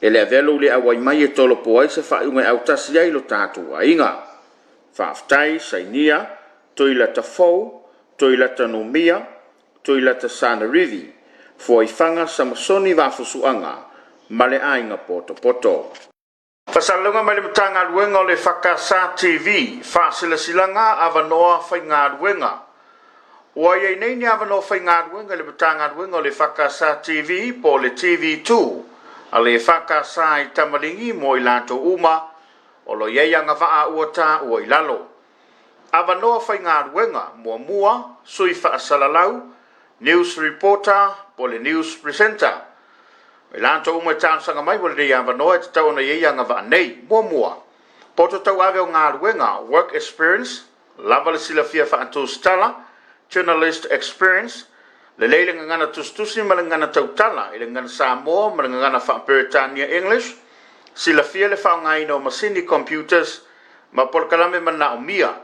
E le avea lou le auai mai e tolopo ai se faaiuga e autasi ai lo tatou aiga. Faafetai, Sainia, Toilata Fou, Toilata Numia, Toilata Sanarivi, Fuaifaga Samasoni Vaafusuaga ma le Aiga Potopoto. Faasalasalauga mai le Matagaluega o le FKS TV, Faasilasilaga Avanoa Faigaluega. Ua i ai nei ni avanoa faigaluega i le Matagaluega o le FKS TV po o le TV2 a le FKS i Tamaligi mo i latou uma o lo o i ai agavaa ua taua i lalo. Avanoa faigaluega, muamua, sui faasalalau, news reporter po o le news presenter. O i latou uma e talosaga mai mo lenei avanoa e tatau ona i ai agavaa nei. Muamua, poto tauave o galuega, work experience, lava le silafia faatusitala, journalist experience, lelei le gagana tusitusi ma le gagana tautala i le gagana Samoa ma le gagana faa-Peretania English, silafia le faaaogaina o masini computers ma polokalame manaomia,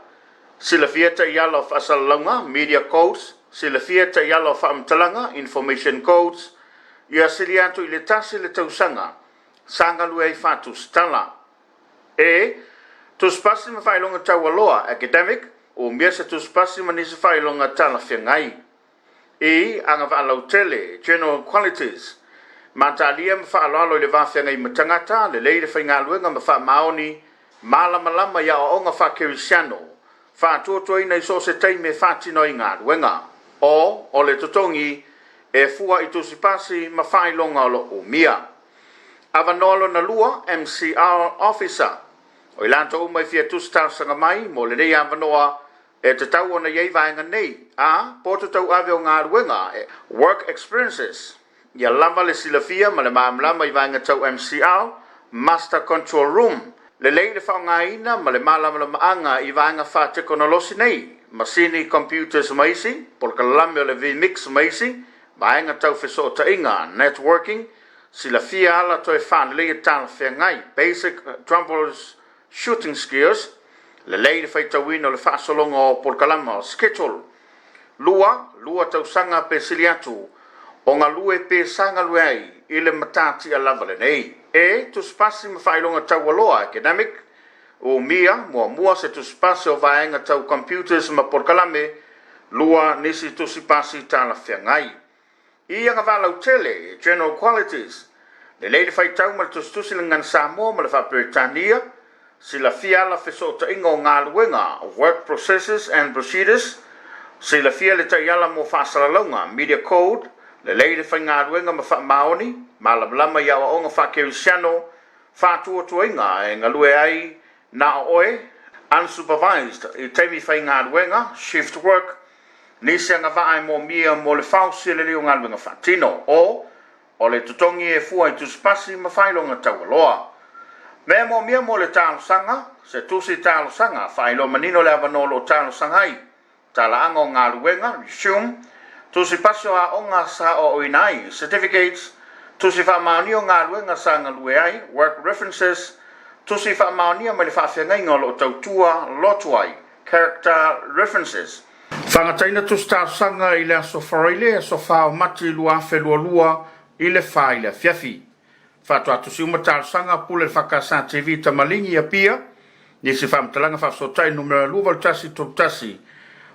silafia taiala o faasalalauga, media codes, silafia taiala o faamatalaga, information codes, ia silia atu i le tasi le tausaga sa galue ai faatusitala. E. Tusipasi ma faailoga taualoa, academic, umia se tusipasi ma nisi faailoga talafeagai. Ii, Agavaa lautele, general qualities, Matalia ma faaaloalo i le va feagai ma tagata, lelei le faigaluega ma faamaoni, malamalama i aoaoga faakerisiano, faatuatuaina i so o se taimi e faatino ai galuega. O O le totogi e fua i tusipasi ma faailoga o lo o umia. Avanoa lona lua, MCR Officer. O i latou uma e fia tusi talosaga mai mo lenei avanoa e tatau ona i ai vaega nei, a. Poto tauave o galuega, work experiences, ia lava le silafia ma le malamalama i vaega tau MCR, Master Control Room, lelei le faaaogaina ma le malamalamaaga i vaega faatekonolosi nei, masini, computers ma isi, polokalame o le vMix ma isi, vaega tau fesootaiga, networking, silafia ala toe faaleleia talafeagai, basic troubles shooting skills, lelei le faitauina o le faasologa o polokalama, schedule, 2, lua tausaga pe sili atu o galue pe sa galue ai i le matatia lava lenei. E. Tusipasi ma faailoga taualoa, academic, Umia, muamua se tusipasi o vaega tau computers ma polokalame, 2 nisi tusipasi talafeagai. I agavaa lautele, general qualities, lelei le faitau ma le tusitusi i le gagana Samoa ma le faa-Peretania, silafia ala fesootaiga o galuega, work processes and procedures, silafia le taiala mo faasalalauga, media code, lelei le faigaluega ma faamaoni, malamalama i aoaoga faakerisiano, faatuatuaina e galue ai na o oe, unsupervised, i taimi faigaluega, shift work, nisi agavaa e moomia mo le faosi e lelei o galuega faatino, o O le totogi e fua i tusipasi ma faailoga taualoa. Mea moomia mo le talosaga, se tusi talosaga, faailoa manino le avanoa o lo o talosaga ai, talaaga o galuega, resume, tusi pasi o aoga sa aoaoina ai, certificates, tusi faamaonia o galuega sa galue ai, work references, tusi faamaonia mai le faafeagaiga o lo o tautua lotu ai, character references. Faagataina tusi talosaga i le aso Faraile, aso 4 o Mati 2022 i le 4 i le afiafi. Faatoa tusi uma talosaga pule le FKS TV Tamaligi Apia, nisi faamatalaga faafesootai numera 28131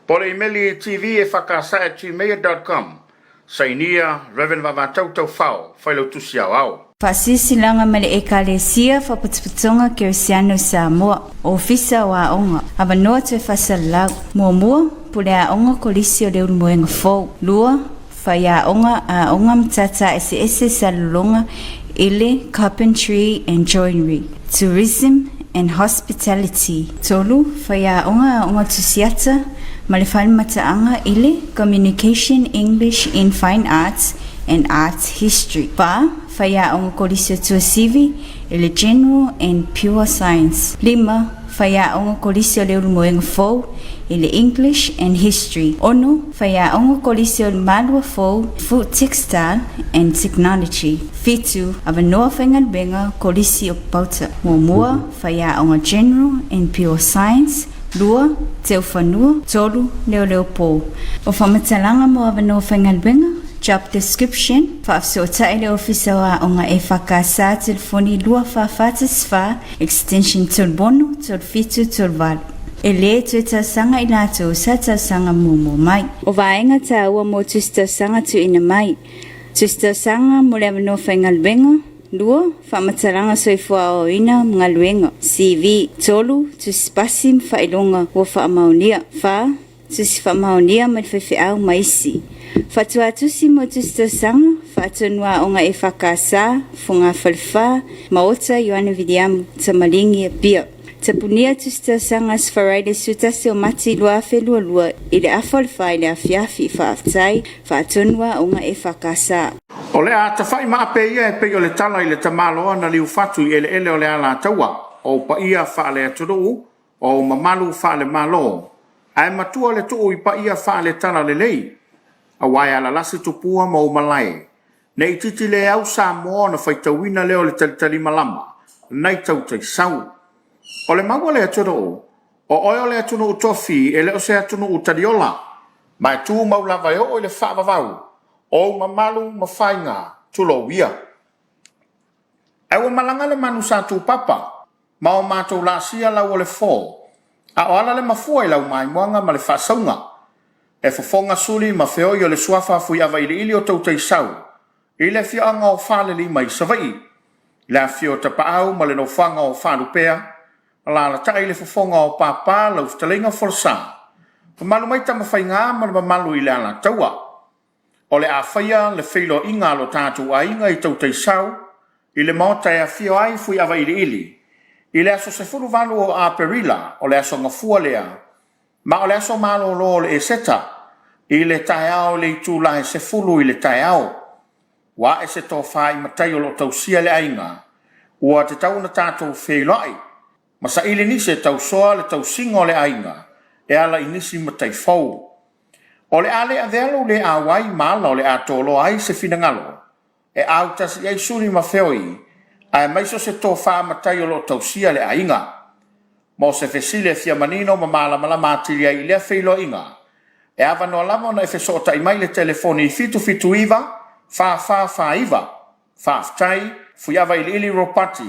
po o le imeli tv@fks@gmail.com. Sainia, Rev. Vavatau Taufao, Failautusi Aoao. Faasilasilaga ma le Ekalesia Faapotopotoga Kerisiano i Samoa, Ofisa o Aoga, Avanoa Toe Faasalalau, Muamua, Pule Aoga Kolisi o le Ulumoega Fou, Lua, Faiaoga Aoga Matata Eseese Salelologa i le Carpentry and Joinery, Tourism and Hospitality, Tolu, Faiaoga Aoga Tusiata ma le Falemataaga i le Communication English in Fine Arts and Art History. Fa, Faiaoga Kolisi o Tuasivi i le General and Pure Science. Lima, Faiaoga Kolisi o le Ulumoega Fou i le English and History. Ono, Faiaoga Kolisi o le Malua Fou, Food Textile and Technology. Fitu, Avanoa Faigaluega Kolisi o Papauta. Muamua, Faiaoga General and Pure Science. Lua, Teufanua. Tolu, Leoleo Po. O faamatalaga mo avanoa faigaluega, Job description, Faafesootai le Ofisa o Aoga EFKS telefoni 2444 extension 36 37 38. E lē toe talosaga i latou sa talosaga muamua mai. O vaega taua mo tusi talosaga tuuina mai. Tusi talosaga mo le avanoa faigaluega, 2, Faamatalaga soifua aoaoina ma galuega, CV, 3, Tusi pasi ma faailoga ua faamaonia, 4, Tusi faamaonia mai le faifeau ma isi. Faatuatusi mo tusi tausaga, faatonu aoga EFKS, Fogafalefa, Maota Ioane Viliamu, Tamaligi, Apia. Tapunia tusi tausaga Aso Faraile 11 o Mati 2022 i le afa o le fa i le afiafi. Faafetai, faatonu aoga EFKS. O le a tafa'i maape ia e pei o le tala i le tamaloa na liufatu i eleele o le Alataua, o ou paia faale-atunuu, o ou mamalu faale-Malo, ae matua le tuu i paia faale-talalelei, aua e alalasi tupua ma ou malae, ne i titi le au Samoa ona faitauina lea o le talitalimalama nai tautaisau. O le mau a le atunuu, o oe o le atunuu tofi e le o se atunuu taliola, ma e tumau lava e oo i le faavavau o ou mamalu ma faiga, tulou ia. Ae ua malaga le manu sa tupapa ma o matou laasia lau o le fo, a o ala le mafua i lau maimoaga ma le faasauga. E fofoga suli ma feoi o le suafa Fuiava iliili o Tautaisau i le afioaga o Falelima i Savaii, le afifio o Tapaau ma le nofoaga o Faalupea, alaalatai le fofoga o Papa lau fetalaiga Folasa, mamalu mai Tamafaiga ma le mamalu i le Alataua. O le a faia le feiloaiga a lo tatou aiga i Tautaisau i le maota e afio ai Fuiava iliili i le aso 18 o Aperila, o le aso Gafua lea, ma o le aso malolo o le Eseta i le taeao i le itula e 10 i le taeao. Ua ae se tofa i matai o lo o tausia le aiga, ua tatau ona tatou feiloai ma saili nisi e tausoa le tausiga o le aiga e ala i nisi matai fou. O le a le avea lou le auai ma ala o le a toloa ai se finagalo e autasi i ai suli ma feoi, aemaise o se tofa matai o lo o tausia le aiga. Mo se fesili e fia manino ma malamalama atili ai i lea feiloaiga, e avanoa lava ona e fesootai mai i le telefoni 779 4449. Faafetai, Fuiava Iliili Ropati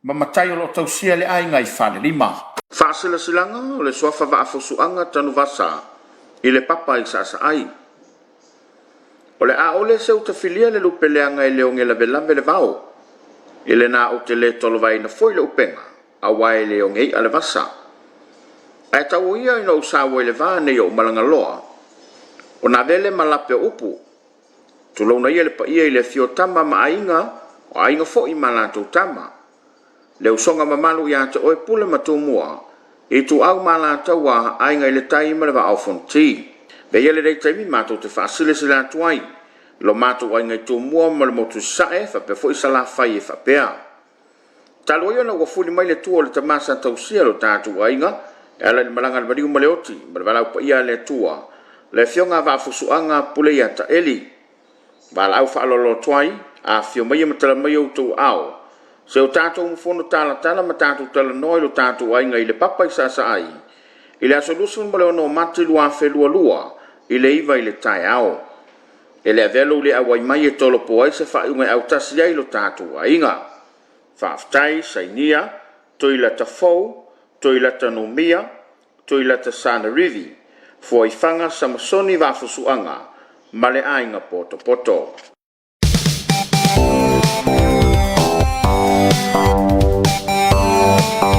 ma matai o lo o tausia le aiga i Falelima. Faasilasilaga o le Suafa Vaafusuaga Tanuvasa i le Papa i Saasaai. O le a ole se uta filia le lupe leaga e le oge lavelave le vao. I lena ou te le tolovaina foi le upega, aua e le oge i'a le vasa. Ae tau o ia ina ou saua i le va nei ou malaga loa, ona avele ma lape o upu. Tulouna ia le paia i le afio o Tama ma Aiga, o Aiga foi ma latou Tama. Le usoga mamalu ia te oe Pule ma Tumua, Ituau ma Alataua, Aiga i le Tai ma le Vaa o Fonoti. Avea ia lenei taimi matou te faasilasila atu ai lo matou aiga i Tumua ma le motu i Sasae faapea foi Salafai e faapea, Talu ai ona ua fuli mai le tua o le tama sa tausia lo tatou aiga e ala i le malaga a le maliu ma le oti ma le valaau paia a le Atua, le Afioga a Vaafusuaga Puleiata Eli. Valaau faaaloalo atu ai, afifio maia ma tala mai outou aao, se o tatou fono talatala ma tatou talanoa i lo tatou aiga i le papa i Saasaai, i le aso 26 o Mati 2022 i le 9 i le taeao. E le avea lou le auai mai e tolopo ai se faaiuga e autasi ai lo tatou aiga. Faafetai, sainia, Tuilata Fou, Tuilata Numia, Tuilata Sanerivi, Fuaifaga Samasoni Vaafusuaga ma le Aiga Potopoto.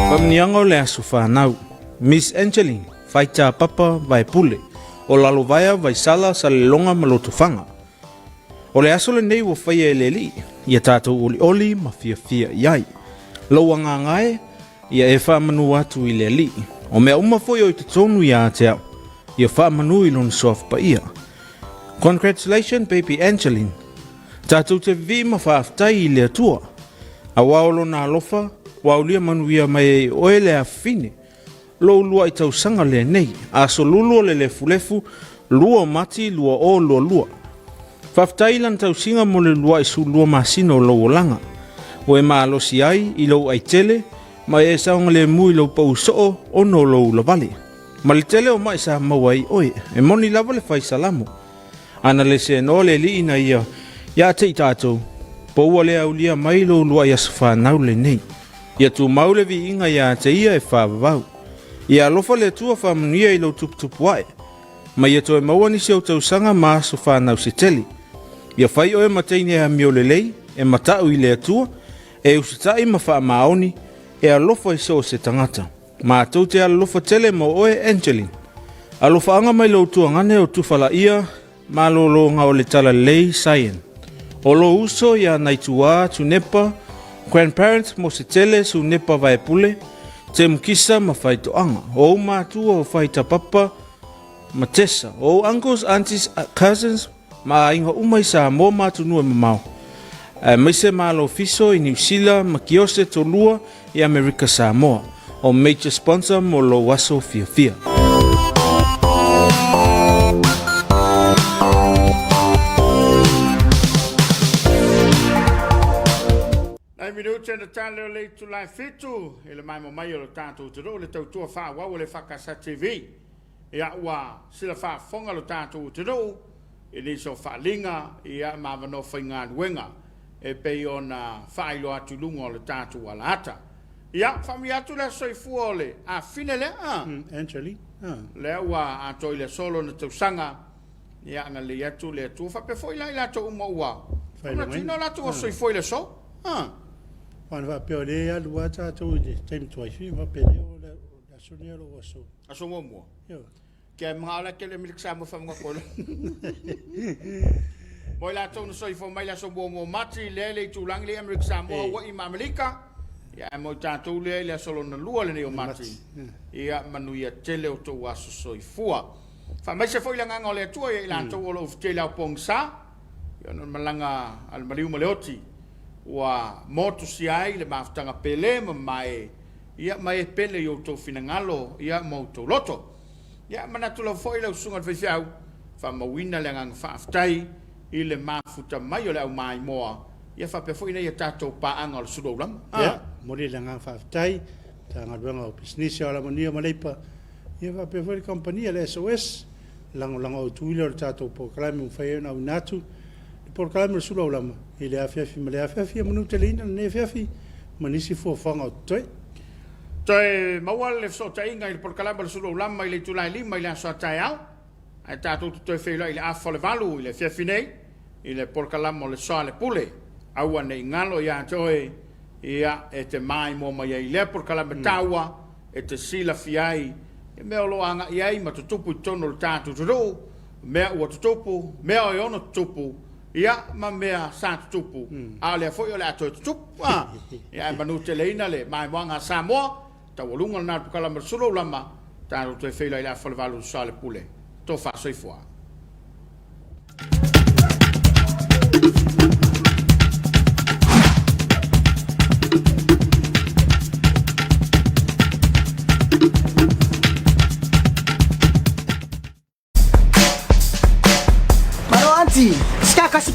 Faamanuiaga o le Aso Fanau, Miss Angeline Faita Papa Vaepule o Lalovaea, Vaisala, Saleloga ma Lotofaga. O le aso lenei ua faia e le Alii, ia tatou olioli ma fiafia i ai. Lou agaga e, ia e faamanu atu i le Alii. O mea uma foi o i totonu ia te au, ia faamanu i lona suafa paia. Congratulations baby Angeline. Tatou te vivii ma faafetai i le Atua. Aua o lona alofa, ua aulia manuia mai ai oe le afafine. Lou lua'i tausaga lenei, aso lulu o le lefulefu, 2 o Mati 2022. Faafetai i lana tausiga mo le lua'i sulua masina o lou olaga. Ua e malosi ai i lou aitele ma e saogalemu i lou pau soo ona o lou ulavale. Ma le tele o ma'i sa maua ai oe, e moni lava le fai salamo. Ana le seenoa le alii na ia ia te i tatou, po ua le aulia mai lou lua'i aso fanau lenei. Ia tumau le viiga ia te ia e faavavau. Ia alofa le Atua faamanuia i lou tuputupu ae, ma ia toe maua nisi ou tausaga ma aso fanau se tele. Ia fai oe ma teine e amio lelei, e mata'u i le Atua, e usitai ma faamaoni, e alofa i so o se tagata. Matou te alolofa tele mo oe Angeline. Alofaaga mai lou tuagane o Tufalaia malologa o le Talalelei Sion. O lou uso ia Naituā Tunepa, grandparents Mosetele Sunepa Vaepule, Temukisa ma Faitoaga. O ou matua o Faitapapa ma Tessa. O ou uncles, aunties, cousins. ma aiga uma i Samoa ma atunuu e mamao, aemaise Malo Fiso i Niu Sila ma Kiose Tolua i Amerika Samoa, o major sponsor mo lou aso fiafia. Nai minute na tale o le itula e fitu i le maemo mai o le tatou atunuu le tautua faaauau a le EFKS TV. Ia ua sila faafofoga lo tatou atunuu i nisi o faaaliga ia ma avanoa faigaluega e pei ona faailoa atu i luga o le tatou alaata. Ia faamanuia atu le aso soifua o le afine lea a. Angeline a. Lea ua atoa i le aso lona tausaga. Ia agalelei atu le Atua faapea foi la i latou uma ua faamatuina o latou aso soifua i le aso. A. Aua na faapea o lea e alu lava tatou i le taimi tuai fi faapea lea o le aso lenei o lou aso. Aso muamua. Ioe. Kia manao la tele milk sa mo whamunga koe. Mo i latou na soifua mai le aso muamua o Mati, lea i le itulagi le Amerika Samoa, Hawaii ma Amerika. Ia ae mo i tatou lea i le aso lona lua lenei o Mati. Ia manuia tele o tou aso soifua. Faamaise foi le agaga o le Atua ia i latou o lo o ufitia i le ao pogisa, ia ona o le malaga a le maliu ma le oti, ua motusia ai le mafutaga pele ma mamae, ia ma e pele i outou finagalo, ia ma outou loto. Ia manatu lava foi lau susuga i le faifeau, faamauina le agaga faafetai i le mafuta mai o le aumaimoa, ia faapea foi nei a tatou paaga o le sulu aulama. Ia, momoli le agaga faafetai Matagaluega o Pisinisi, Alamanuia ma Leipa, ia faapea foi le kamupani a le SOS, lagolago autu lea o le tatou polokalame ua mafai ai ona auina atu le polokalame o le sulu aulama i le afiafi ma le afiafi. Ia manuteleina lenei afiafi ma nisi fuafuaga o totoe. Toe maua le fesootaiga i le polokalame o le sulu aulama i le itula e 5 i le aso a taeao, ae tatou te toe feiloai i le afa o le 8 i le afiafi nei i le polokalame o le Soalepule. Aua ne i galo ia te oe, ia, e te maimoa mai ai i lea polokalame taua e te silafia ai i mea o lo o agai ai ma tutupu i totonu o le tatou atunuu, mea ua tutupu, mea e ono tutupu, ia, ma mea sa tutupu, a o lea foi o le a toe tutupu. A, ia, ae manuteleina le maimoaga a Samoa, taualuga lena o le polokalame o le Sulu Aulama, tatou toe feiloai i le afa o le 8 i le Soalepule. Tofa soifua.